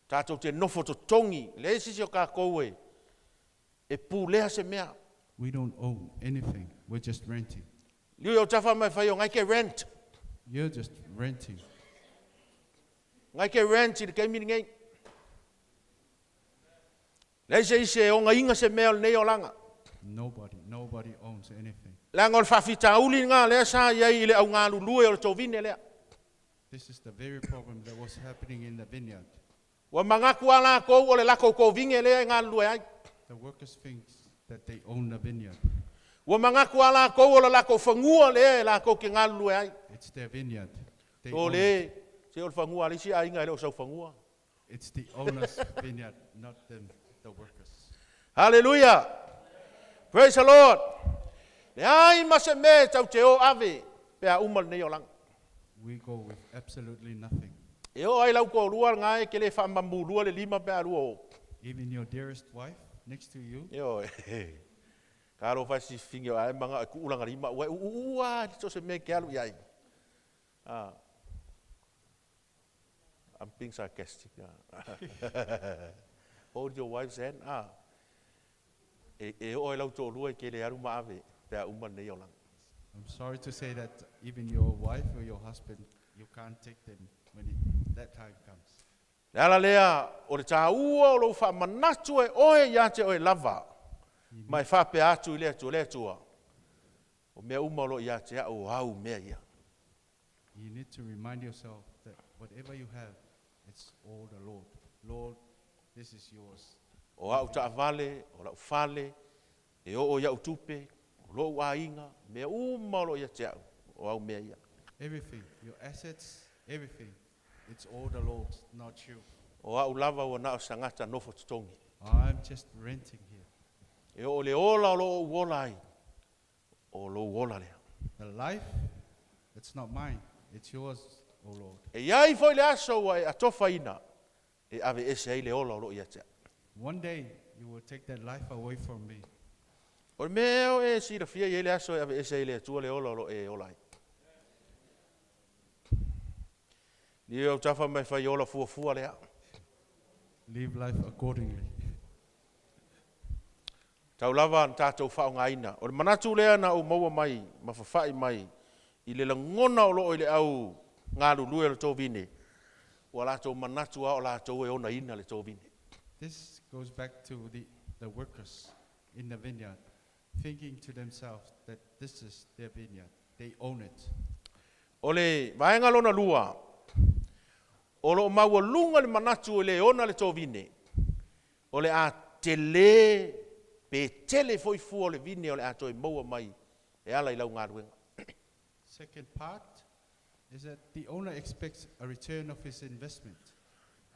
Tatou te nofo totogi, leai se isi o kakou e e pulea se mea. We don't own anything, we're just renting. Liu i o tafa mai fai o ngai ke rent. You're just renting. Ngai ke rent i le taimi lenei. Leai se isi e ogaiga se mea o lenei olaga. Nobody, nobody owns anything. Leaga o le faafitauli lena lea sa i ai i le augalulue o le tovine lea. This is the very problem that was happening in the vineyard. Ua manatu a lakou o le lakou kovine lea e galulue ai. The workers think that they own the vineyard. Ua manatu a lakou o le lakou fanua lea e lakou ke galulue ai. It's their vineyard. They O own le, it. se o le fanua a le isi aiga e le o sau fanua. It's the owner's vineyard, not them, the workers. Hallelujah! Praise the Lord! Leai ma se mea e tau te o ave pe a uma lenei olaga. We go with absolutely nothing. E oo ai lau toalua lena e ke le faamamulua le lima pe a lua o. Even your dearest wife next to you. Ioe. Ka alofa e sifigi o ae manga e kuu lana lima ua e uu ua so se mea ke alu i ai. Ah. I'm being sarcastic. Hold your wife's hand. Ah. E, e oo ai lau toalua e ke le alu ma ave pe a uma lenei olaga. I'm sorry to say that even your wife or your husband, you can't take them when it, that time comes. Le ala lea o le tāua o lou faamanatu e oe ia te oe lava, ma e faapea atu i le Atua, Le Atua, o mea uma o lo o ia te au o au mea ia. You need to remind yourself that whatever you have, it's all the Lord. Lord, this is yours. O au taavale, o lau fale, e oo i au tupe, o lou aiga, mea uma o lo o ia te au, o au mea ia. Everything, your assets, everything, it's all the Lord's, not you. O au lava ua na o se tagata nofo totogi. I'm just renting here. E oo le ola o lo o ou ola ai, o lou ola lea. The life, it's not mine, it's yours, O Lord. E i ai foi le aso ua e atofaina e aveese ai le ola o loo ia te au. One day you will take that life away from me. O le mea ea o e silafia e i ai le aso e aveese ai e le Atua le ola o loo e ola ai. Liu au tafa mai fai ola fuafua lea. Live life accordingly. Tau lava na tatou faaaogaina. O le manatu lea na ou maua mai ma fafa'i mai i le lagona o loo i le au galulue o le tovine, ua latou manatu a o latou e onaina le tovine. This goes back to the, the workers in the vineyard, thinking to themselves that this is their vineyard, they own it. O le vaega lona lua, o lo o maualuga le manatu e le ona le tovine, o le a tele pe tele foi fua o le vine o le a toe maua mai e ala i lau galuega. Second part is that the owner expects a return of his investment.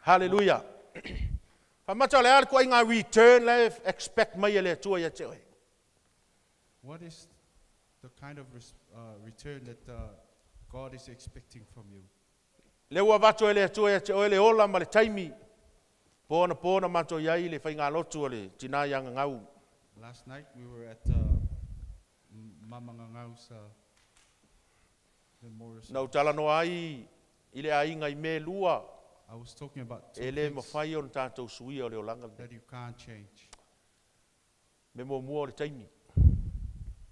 Hallelujah. Faamata o le a le kuaiga return la e expect mai e le Atua ia te oe? What is the kind of return that God is expecting from you. Le ua avatu e le Atua ia te oe le ola ma le taimi. Po anapo na matou i ai i le faigalotu a le tina ia Gagau. Last night we were at Mama Gagau's memorial Na ou service. talanoa ai i le aiga i mea e lua I was talking about two e le things mafai ona tatou suia o le olaga lenei. that you can't change. Mea muamua o le taimi.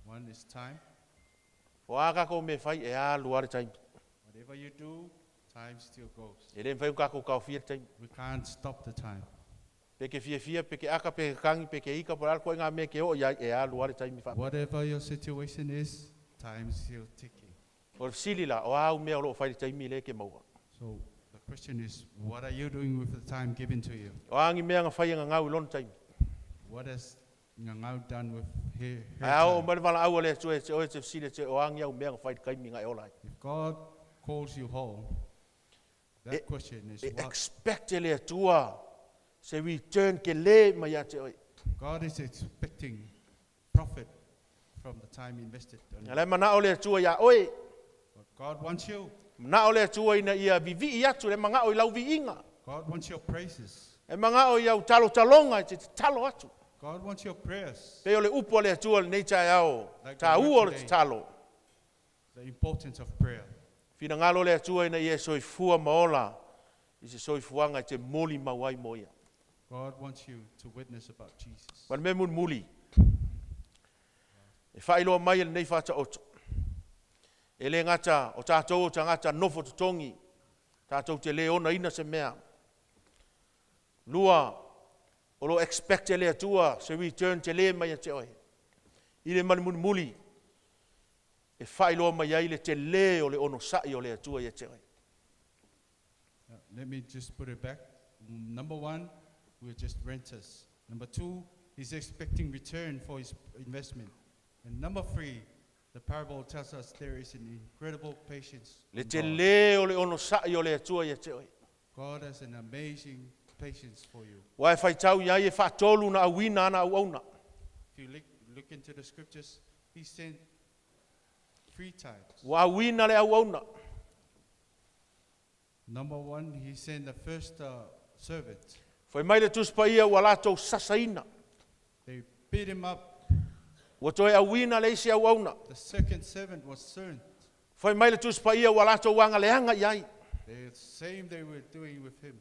One is time. O a tatou mea e fai, e alu lava le taimi. Whatever you do, time still goes. E le mafai ona tatou taofia le taimi. We can't stop the time. Pe ke fiafia, pe ke aka, pe ke kagi, pe ke ika, po o le a le ituaiga mea e ke oo i ai, e alu lava le taimi faapea. Whatever your situation is, time's still ticking. O le fesili la, o a au mea o lo o fai i le taimi lea e ke maua? So the question is, what are you doing with the time given to you? O a ni mea na fai e Gagau i lona taimi? What has Gagau done with her Ae a oo time? mai le valaau a le Atua ia te oe, e te fesili ia te oe, o a ni au mea na fai i le taimi na e ola ai? If God calls you home, that question is E what? expect e le Atua se return kele mai ia te oe. God is expecting profit from the time invested on O you. la e manao le Atua iā oe. But God wants you. Manao le Atua ina ia vivii atu, le manao i lau viiga. God wants your praises. E manao i au talotaloga e te tatalo atu. God wants your prayers. Pei o le upu a le Atua i lenei taeao, Like the word taua o le today. tatalo. The importance of prayer. Finagalo le Atua ina ia e soifua ma ola i se soifuaga e te molimau ai mo ia. God wants you to witness about Jesus. Ma le mea mulimuli, e faailoa mai e lenei faataoto, e le gata o tatou o tagata nofo totogi, tatou te le onaina se mea. Lua, o lo o expect e le Atua se return tele mai ia te oe. I le ma le mulimuli, e faailoa mai ai le tele o le onosai o le Atua ia te oe. Let me just put it back. Number one, we're just renters. Number two, he's expecting return for his investment. And number three, the parable tells us there is an incredible patience. Le in God. tele o le onosai o le Atua ia te oe. God has an amazing patience for you. Ua e faitau i ai e faatolu ona auina ana auauna. If you look into the scriptures, he sent three times. Ua auina le auauna. Number one, he sent the first servant. Fai mai le Tusi Paia ua latou sasaina. They beat him up. Ua toe auina le isi auauna. The second servant was sent. Fai mai le Tusi Paia ua latou agaleaga i ai. The same they were doing with him.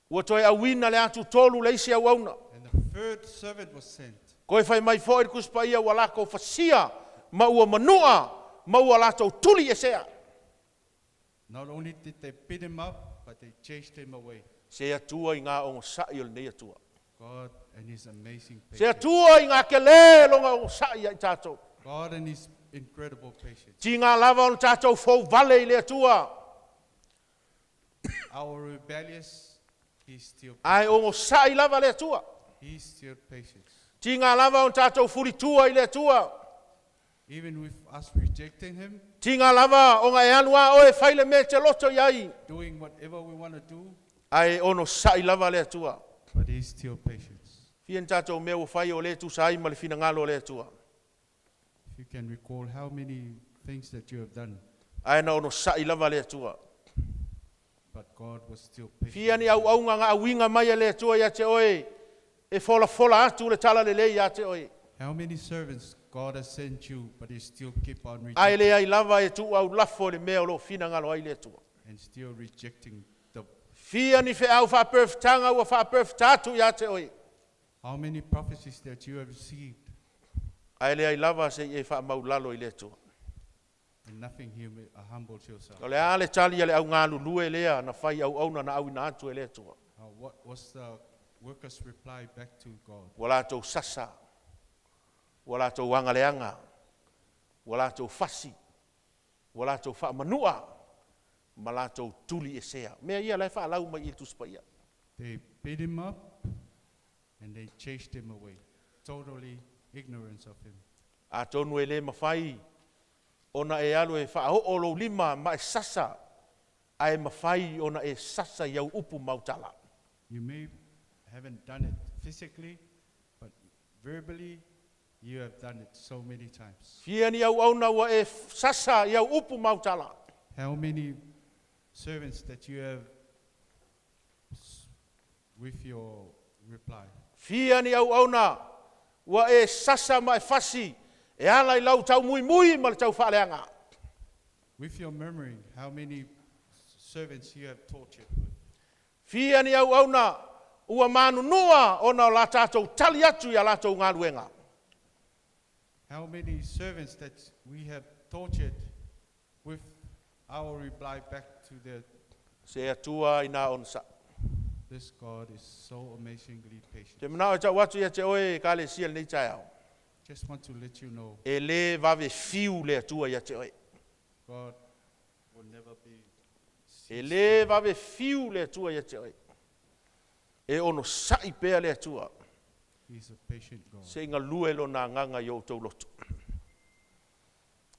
Ua toe auina le atu tolu le isi auauna. And the third servant was sent. Koe fai mai foi le Tusi Paia ua lakou fasia ma ua manua ma ua latou tuli esea. Not only did they beat him up, but they chased him away. Se Atua i ngā ogosaʻi o lenei Atua. God and his amazing Se patience. Atua i ngā kelē lona ogosaʻi ia i tātou. God and his incredible patience. Tiga lava ona tātou fouvale i le Atua. Our rebellious, he's still Ae ogosaʻi lava le Atua. He's still patient. Tiga lava ona tātou fulitua i le Atua. Even with us rejecting him, Tiga lava ona e alu a oe e fai le mea e te loto i ai. doing whatever we want to do, Ae onosai lava le Atua. but he's still patient. Fia ni tātou mea ua fai o lē tusa ai ma le finagalo o le Atua. If you can recall how many things that you have done, Ae na onosai lava le Atua. but God was still patient. Fia ni auauga na auiga mai e le Atua ia te oe, e folafola atu le talalelei ia te oe. How many servants God has sent you, but you still keep on Ae rejecting leai lava e tuuaulafo i le mea o lo o finagalo ai le Atua. and still rejecting the. Fia ni feau faaperefetaga ua faaperefeta atu ia te oe. How many prophecies that you have received, Ae leai lava se i e faamaulalo i le Atua. and nothing human humbles yourself. O le a le tali a le augalulue lea na fai auauna na auina atu e le Atua. What was the worker's reply back to God? Ua latou sasa, ua latou agaleaga, ua latou fasi, ua latou faamanua, ma latou tuli esea. Mea ia la e faalau mai i le Tusi Paia. They beat him up and they chased him away. Totally ignorance of him. Atonu e le mafai ona e alu e faaoo lou lima ma e sasa, ae mafai ona e sasa i au upu ma au tala. You may haven't done it physically, but verbally, you have done it so many times. Fia ni auauna ua e sasa i au upu ma au tala. How many servants that you have with your reply? Fia ni auauna ua e sasa ma e fasi e ala i lau taumuimui ma le taufaaleaga. With your memory, how many servants you have tortured with? Fia ni auauna ua manunua ona o la tatou tali atu ia latou galuega. How many servants that we have tortured with our reply back to the Se Atua ina onosaʻi. This God is so amazingly patient. Te manao e tau atu ia te oe e ekalesia i lenei taeao. Just want to let you know E lē vave fiu le Atua ia te oe. God will never be E lē vave fiu le Atua ia te oe. E onosaʻi pea le Atua. He's a patient God. Se i galue Lona Agaga i o outou loto.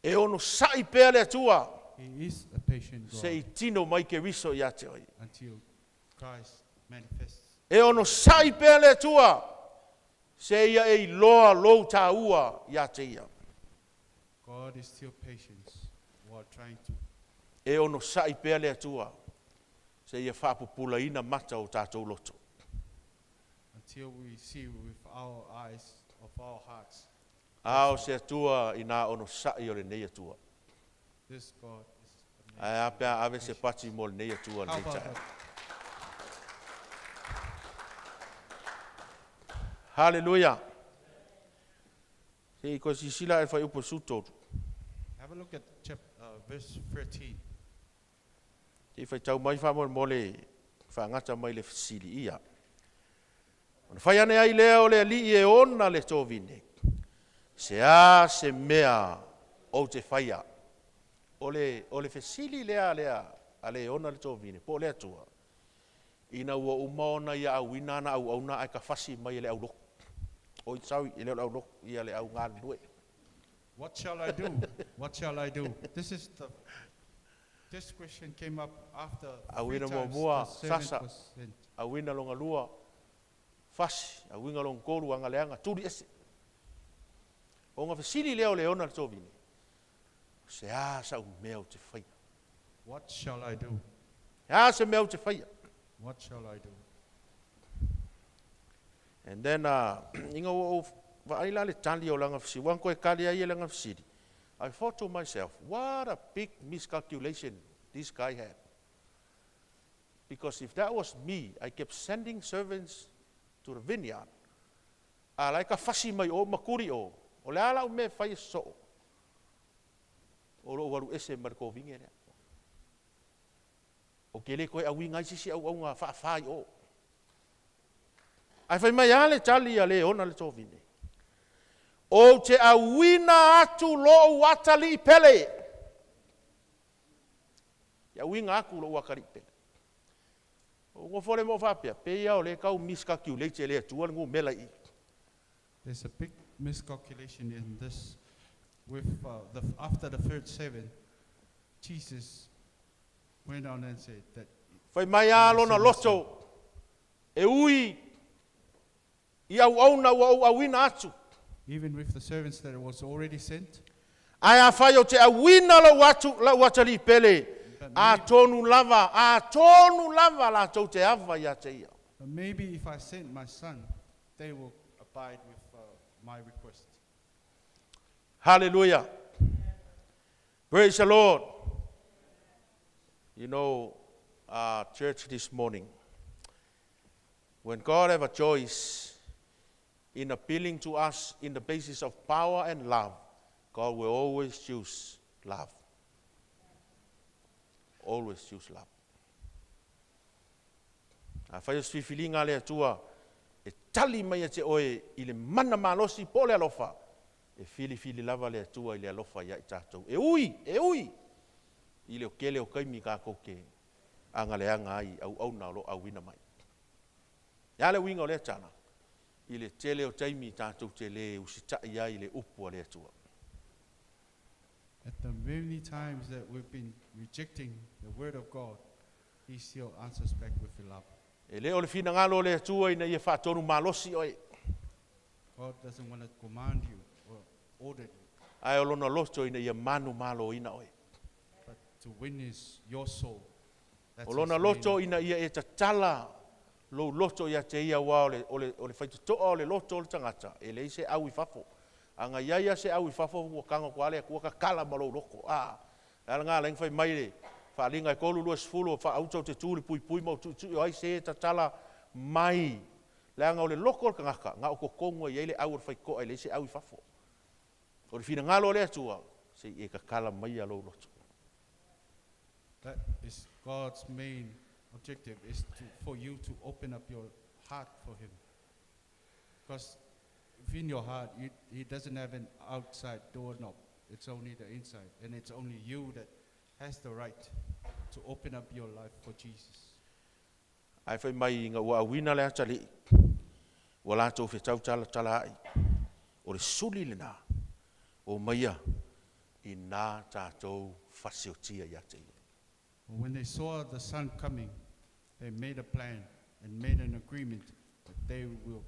E onosaʻi pea le Atua. He is a patient Se i God tino mai Keriso ia te oe. until Christ manifests. E onosaʻi pea le Atua se ia e iloa lou tāua ia te Ia. God is still patient while trying to E onosaʻi pea le Atua se ia faapupulaina mata o tatou loto. Until we see with our eyes of our hearts. A o se Atua inā onosaʻi o lenei Atua. This God is Ae a amazing. pe a ave se pati mo lenei Atua How lenei about taeao. that? Haleluia! Se i koe sisila e fuaiupu 13. Have a look at verse 13. Se i faitau mai faamolemole faagata mai le fesili ia. Ona fai ane ai lea o le alii e ona le tovine, Se a se mea ou te faia? O le, o le fesili lea a le, a le ona le tovine, po o le Atua, ina ua uma ona ia auina ana auauna ae tafasi mai e le aulotu. Oi, sorry, e le o le aulotu, ia le au galulue. What shall I do? What shall I do? This is the this question came up after three Auina times muamua, the servant sasa. was sent. Auina longa lua, fasi. Auiga lona tolu, agaleaga, tuli ese. Ona fesili lea o le ona le tovine, Se a sau mea ou te faia? What shall I do? E a se mea ou te faia? What shall I do? And then, ina ua ou vaai la le tali o lana fesili, ua koe kali ai e lana fesili, I thought to myself, what a big miscalculation this guy had. Because if that was me, I kept sending servants to the vineyard, a la e ka fasi mai o ma kuri o, o le a lau mea e fai e sosoo, o lou alu ese ma le kovine lea. Ou te le toe auiga ai se isi auauna faafa i o. Ae fai mai lava le tali a le ona le tovine, Ou te auina atu lou atalii pele. Te auina atu lou atalii pele. Ou nofo lea ma ou faapea, pei lava o lea e tau miscalculate e le Atua le numera i i. There's a big miscalculation in this with the after the third servant, Jesus went on and said that Fai mai lava lona loto, E ui i auauna ua ou auina atu. Even with the servants that was already sent. Ae afai ou te auina lou atu, lau atalii pele, But atonu lava, atonu lava latou te ava ia te ia. But maybe if I send my son, they will abide with my request. Hallelujah. Praise the Lord. You know, church this morning, when God have a choice in appealing to us in the basis of power and love, God will always choose love. Always choose love. Afai o se filifiliga a le Atua e tali mai ia te oe i le mana malosi po o le alofa, e filifili lava le Atua i le alofa ia i tatou. E ui, e ui i le tele o taimi tatou te agaleaga ai i auauna o lo o auina mai. E a le uiga o lea tala? I le tele o taimi tatou te le usitai ai i le upu a le Atua. At the many times that we've been rejecting the word of God, He still answers back with love. E le o le finagalo o le Atua ina ia faatonu malosi oe. God doesn't want to command you or order you. Ae o lona loto ina ia manumaloina oe. But to win his, your soul. That's O lona his main loto ina ia e tatala lou loto ia te ia ua o le, o le, o le faitotoa o le loto o le tagata, e leai se au i fafo. A na iai a se au i fafo ua kago atu a le Atua tatala ma lou loto. A, le ala lena ala fai mai le Faaaliga e 3:20 o faauta o te tu i le puipui ma o tuitui o ai se e tatala mai. Leaga o le loto o le tagata, na o totonu e i ai le au o le faitotoa e leai se au i fafo. O le finagalo o le Atua, se i e tatala maia lou loto. That is God's main objective, is for you to open up your heart for Him. Because if in your heart, He doesn't have an outside doorknob. It's only the inside. And it's only you that has the right to open up your life for Jesus. Ae fai mai ina ua auina le atalii, ua latou fetau talatala ai. O le suli lena, o maia ina tatou fasiotia ia te ia. When they saw the son coming, they made a plan and made an agreement that they will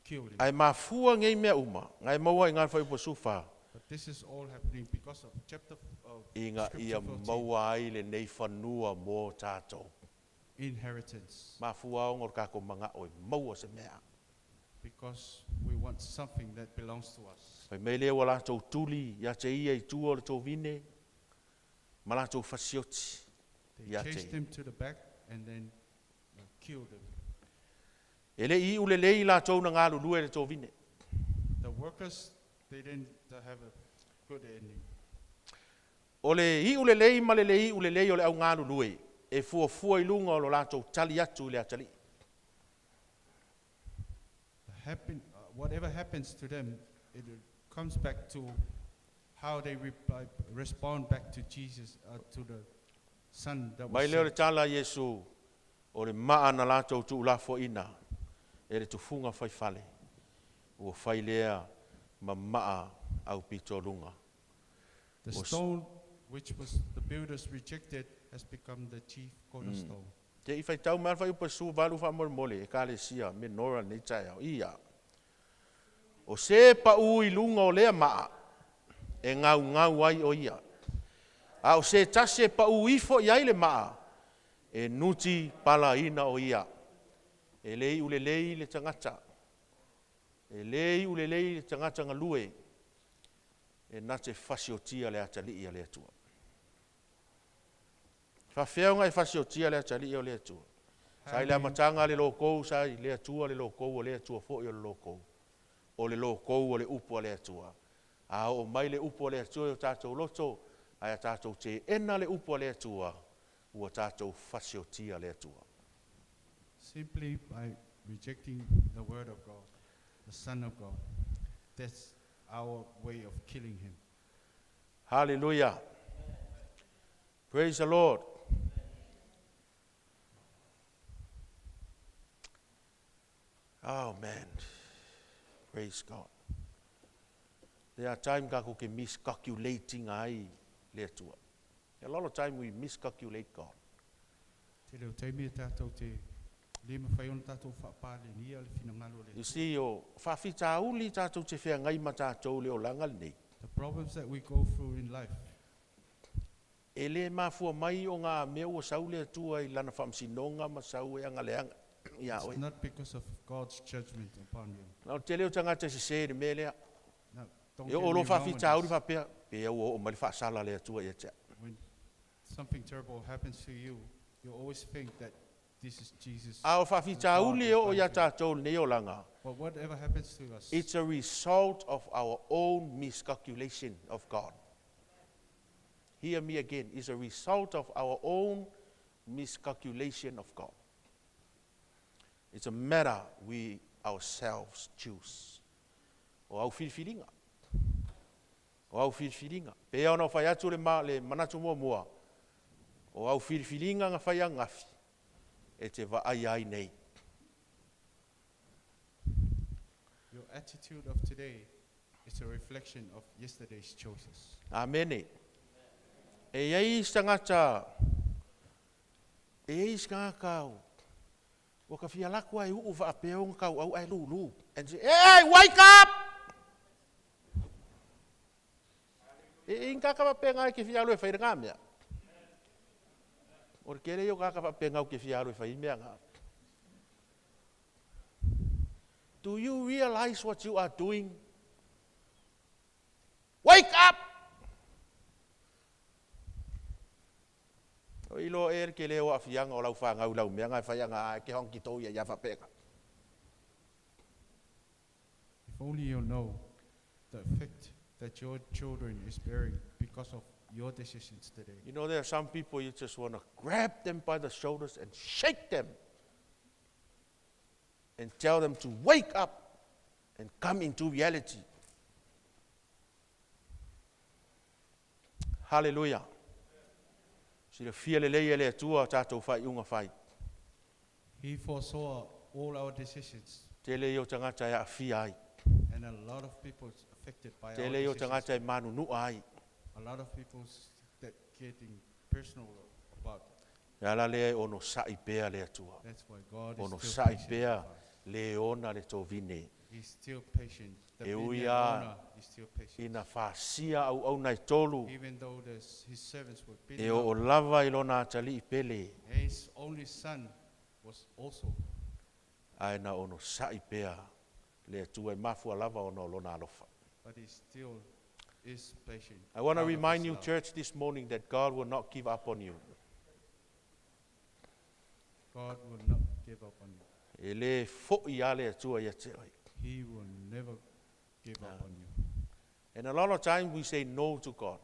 kill him. Ae mafua nei mea uma, ngai maua i ngā whai sufa, But this is all happening because of chapter of ina scripture ia 14, maua ai lenei fanua mo tātou. Inheritance. Mafua ona o le kākou manaʻo e maua se mea. Because we want something that belongs to us. Fai mai lea ua latou tuli ia te ia i tua o le tovine, ma latou fasioti. They Ia te chased ia. Him to the back and then killed him. E le i ulelei latou na galulue le tovine. The workers, they didn't have a good ending. O le i ulelei ma le le i ulelei o le au galulue, e fuafua i luga o lo latou tali atu i le atalii. Whatever happens to them, it comes back to how they reply, respond back to Jesus, to the Son that Mai was lea o le sent. tala a Iesu, o le maa na latou tuulafoaina e le tufuga faifale. Ua fai lea ma maa au pito luga. The stone which was the builders rejected has become the chief cornerstone. Te i whaitau mai alfa i upa 18 wha mole mole e ka le sia me nora nei taeao. Ia. O se pa u i lunga o lea maa e ngau ngau ai o ia. A o se tasi e pa u ifo i ai le maa e nuti palaina o ia. E lei ule lei le tangata. E lei ule lei le tangata ngalue. E na te fasiotia le atalii a le Atua. Whawheonga e fasiotia le atalii o le Atua. Sa i le amataga le lokou, sa i le Atua le lokou, o le Atua foi o le lokou. O le lokou o le upu a le Atua. A o mai le upu a le Atua i o tātou loto, ae a tātou te ena le upu a le Atua, ua tātou fasiotia le Atua. Simply by rejecting the word of God, the Son of God. That's our way of killing him. Hallelujah. Praise the Lord. Oh man. Praise God. There are times ka ke miscalculating ai le Atua. A lot of time we miscalculate God. Te leo taimi e tātou te le mawhai ona tātou whaapālenia le finangalo le You see, o whawhitauli tātou te whea ngai ma tātou le olanga nei. The problems that we go through in life, E le mafua mai o ngā mea ua sau le Atua i lana whamsinonga ma sau e anga leanga. Ia it's oe. Not because of God's judgment upon you. Na o te leo tangata se se le mea lea. Now, don't E get o me lo wrong on whawhitauli this. whapea, pe au o mai le whaasala le Atua ia tea. When something terrible happens to you, you always think that this is Jesus. A o whawhitauli o ia tātou nei olanga. But whatever happens to us, It's a result of our own miscalculation of God. Hear me again. It's a result of our own miscalculation of God. It's a matter we ourselves choose. O au filifiliga. O au filifiliga. Pe ona o fai atu le, ma, le manatu mua mua. O au filifiliga nga fai angafi. E te vaai ai nei. Your attitude of today is a reflection of yesterday's choices. Amene. E iai isi tagata, e iai isi tagata ua ka fia laku ai uu faapea ona kauau ae lulu. And say, "Hey, wake up!" E e inga ka faapea e ke fia alu e fai ngā mea. O le tele ia o tagata faapena ou te fia alu e fai mea na. Do you realize what you are doing? Wake up! O iloa ea le tele o aafiaga o lau fanau i lau mea na e fai ana e te hongi tou ia ia faapena. If only you know the effect that your children is bearing because of your decisions today. You know, there are some people you just want to grab them by the shoulders and shake them and tell them to wake up and come into reality. Hallelujah. Silafia lelei e le Atua tatou faaiuga fai. He foresaw all our decisions, Tele ia o tagata e aafia ai. and a lot of people affected by our Tele ia o decisions. tagata e manunua ai. A lot of people that getting personal about it. Le ala lea e onosai pea le Atua. That's why God is Ono still sa'i patient pea with us. le ona le tovine. He's still patient. The E ui vineyard a owner is still patient. ina fasia auauna e tolu Even though his servants were e beaten oo up, lava i lona atalii pele his only son was also. ae na onosai pea le Atua e mafua lava ona o lona alofa. But he still is patient. I want to out of remind his you, love. church, this morning that God will not give up on you. God will not give up on you. E le fo'i lava le Atua ia te oe. He will never give up on you. And a lot of times we say no to God.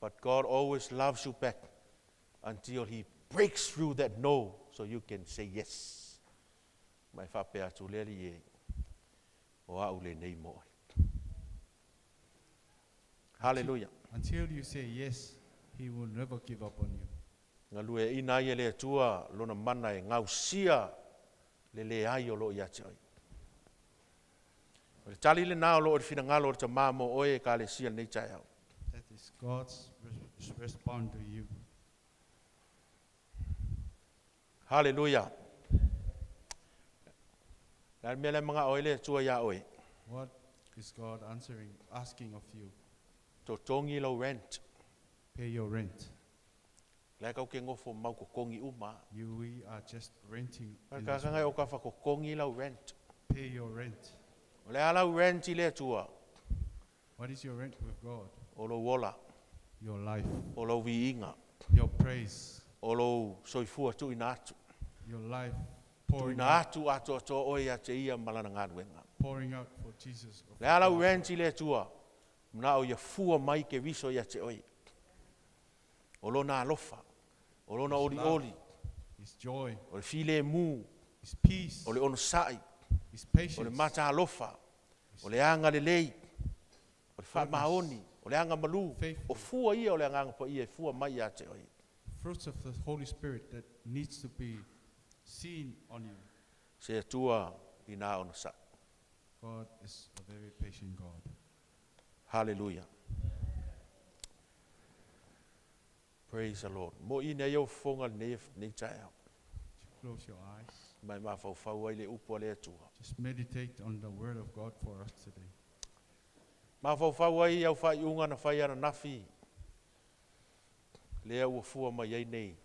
But God always loves you back until He breaks through that no so you can say yes. Mai faapea atu le Alii e, o au lenei mo oe. Hallelujah. Until you say yes, He will never give up on you. Galueaiina ai e le Atua lona mana e gausia le leai o loo ia te oe. O le tali lenā o loo i le finagalo o le Tamā mo oe e Ekalesia i lenei taeao. That is God's response to you. Hallelujah. Le a le mea la e magao ai le Atua iā oe? What is God answering, asking of you? Totogi lou rent. Pay your rent. La e kau ke gofo mau totogi uma. You, we are just renting O le in this kakaga e o world. kafa totogi lau rent. Pay your rent. O le a lau rent i le Atua? What is your rent with God? O lou ola. Your life. O lou viiga. Your praise. O lou soifua tuuina atu. Your life pouring Tuuina out, atu atoatoa oe ia te ia ma lana galuega. pouring out for Jesus. Le a lau rent i le Atua? Manao ia fua mai Keriso ia te oe. O lona alofa. O lona His olioli. love, His joy. O le filemu. His peace. O le onosai. His O le patience. mataalofa. O le agalelei. O le faamaoni. O le agamalu. Faithful. O fua ia o le Agaga Paia e fua mai ia te oe. Fruits of the Holy Spirit that needs to be seen on you. Se Atua ina onosai. God is a very patient God. Hallelujah. Praise the Lord. Mo ina iau fofoga lenei lenei taeao. Close your eyes. Mai mafaufau ai le upu a le Atua. Just meditate on the word of God for us today. Mafaufau ai au faaiuga na fai ananafi. Lea ua fua mai ai nei.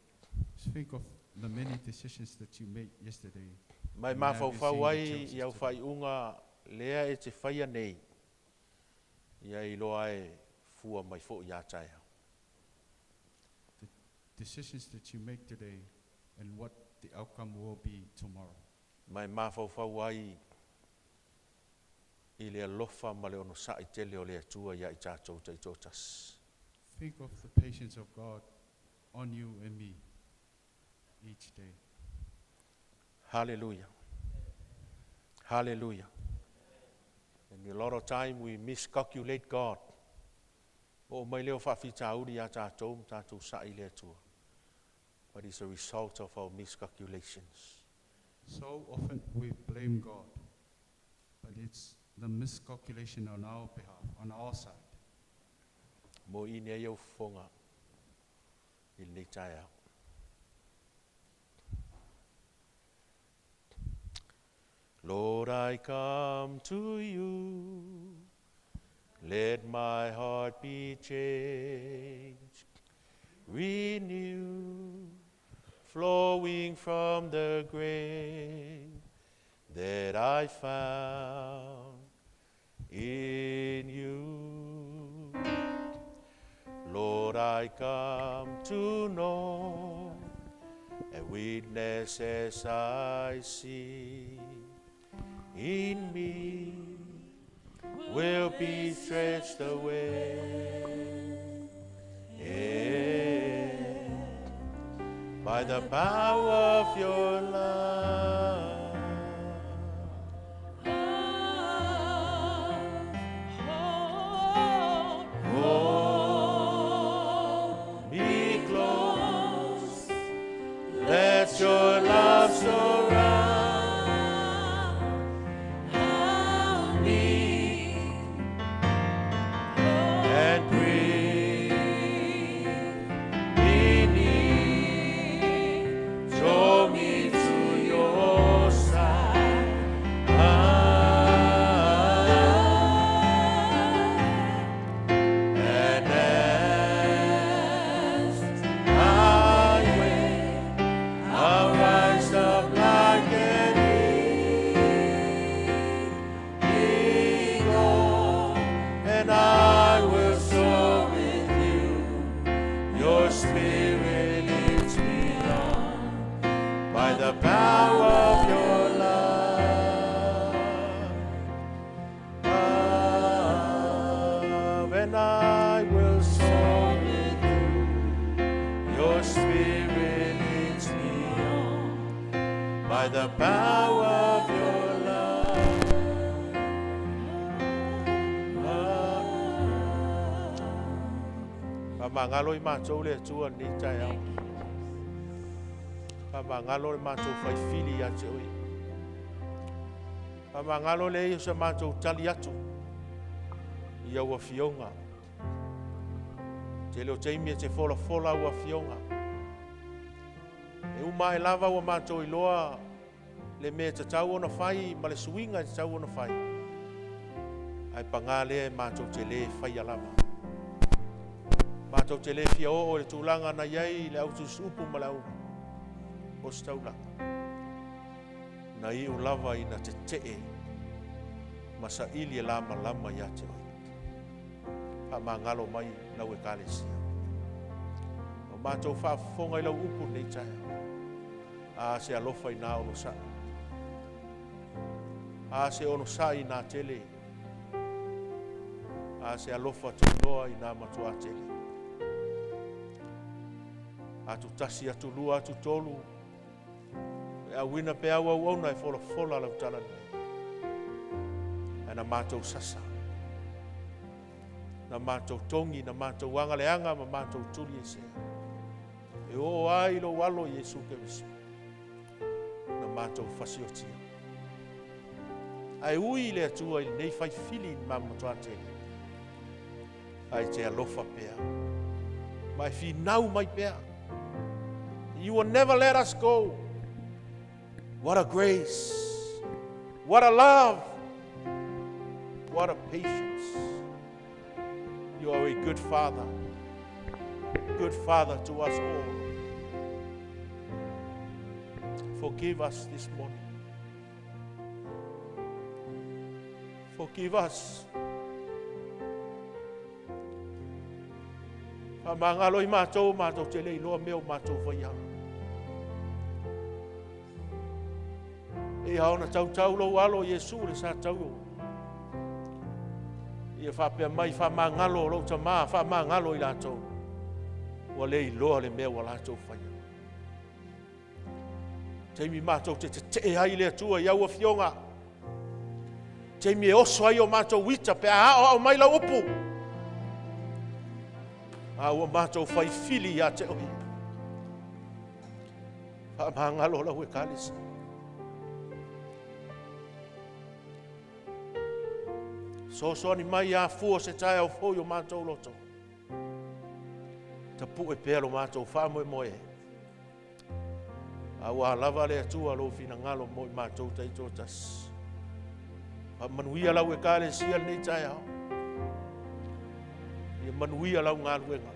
Just think of the many decisions that you made yesterday. Mai And have you mafaufau seen the ai choices i au today? faaiuga lea e te faia nei. Ia iloa e fua mai foi ia taeao. The decisions that you make today and what the outcome will be tomorrow. Mai mafaufau ai i le alofa ma le onosai tele o le Atua ia i tatou taitoatasi. Think of the patience of God on you and me each day. Hallelujah. Hallelujah. And a lot of time we miscalculate God. O mai leo faafitauli ia tatou ma tatou sa'i le Atua. But it's a result of our miscalculations. So often we blame God, but it's the miscalculation on our behalf, on our side. Mo ine ai au fofoga i lenei taeao. Lord, I come to you. Let my heart be changed. renewed, flowing from the grave that I found in you. Lord, I come to know and witness as I see in me will be stretched away. Yeah. By the power of your love. Hold me close. Let your love surround me and bring me near. Draw me to your side. And as I wait, I'll rise up like an eagle, and I will soar with you. Your spirit leads me on by the power of your love. Love, and I will soar with you. Your spirit leads me on by the power of your love. Love. Faamagalo i matou le Atua lenei taeao. Faamagalo le matou faifili ia te oe. Faamagalo le o sa matou tali atu i au afioga. Tele o taimi e te folafola au afioga. E uma e lava ua matou iloa le mea tatau ona fai ma le suiga e tatau ona fai. Ae pagā lea e matou te lē faia lava. Matou te le fia oo i le tulaga na i ai le autusiupu ma le au ositaulaga. Na iu lava ina tetee ma saili e lamalama ia te oe. Faamagalo mai lau ekalesia. O matou faafofoga i lau upu lenei taeao. A se alofa i nā onosai. A se onosai i nā tele. A se alofa tunoa i nā matua tele. Atu tasi, atu lua, atu tolu. E auina pe au au auna e folafola lau tala nei. Ae na matou sasa. Na matou togi, na matou agaleaga ma matou tuli e sea. E o ai lo alo Iesu Keriso. Na matou fasiotia. Ae ui le Atua i lenei faifili i ma matua tele. Ae te alofa pea. Ma e finau mai pea. You will never let us go. What a grace. What a love. What a patience. You are a good father. Good father to us all. Forgive us this morning. Forgive us. Faamagalo i matou matou te le iloa mea o matou faia. E ia ona tautau lou alo Iesu le sa tau o. Ia faapea mai faamagalo o lou tamā, faamagalo i latou. Ua le iloa le mea ua latou faia. Taimi matou te tetee ai le Atua i au afioga. Taimi e oso ai o matou ita pe a ao ao mai lau upu. A ua matou faifili ia te oe. Faamagalo lau ekalesia. Sosoani mai a fua se taeao fou i o matou loto. Tapu'e pea lo matou faamoemoe. A ua lava le Atua lou finagalo mo i matou taitoatasi. Faamanuia lau ekalesia lenei taeao. Ia manuia lau galuega.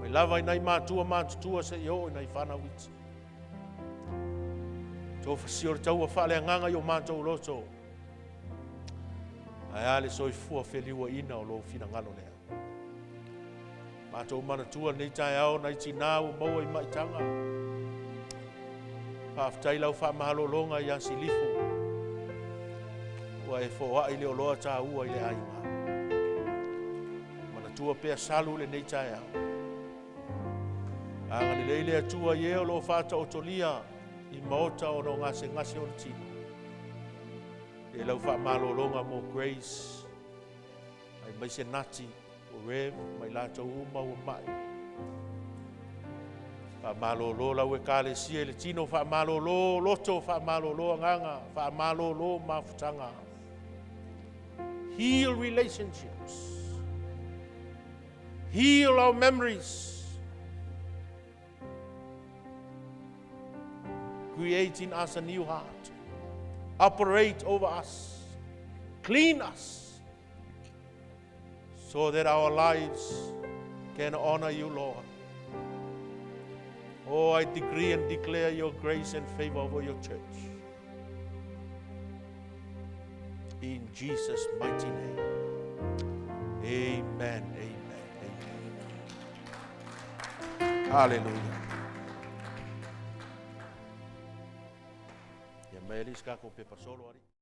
Mai Mai lava i nai matua matutua seia oo i nai fanau iti. Tofasia o le taua faaleagaga i o matou loto. Ae a le soifua feliuaina o lou finagalo lea. Matou manatua lenei taeao nai tinā ua maua i maitaga. Faafetai lau faamalologa ia Silifu. Ua e foai le oloa tāua i le aiga. Manatua pea Salu lenei taeao. Agalelei le Atua i e o lo o faataotolia i maota ona o gasegase o le tino. E lau faamalologa mo Grace, aemaise Nati, o Rev, ma i latou uma ua mai. Faamalolo lau ekalesia i le tino, faamalolo loto, faamalolo agaga, faamalolo mafutaga. Heal relationships. Heal our memories. Create in us a new heart. Operate over us. Clean us so that our lives can honor you, Lord. Oh, I decree and declare your grace and favor over your church. In Jesus' mighty name. Amen, amen, amen. Hallelujah. Ia mai alii se tatou pepa solo alii.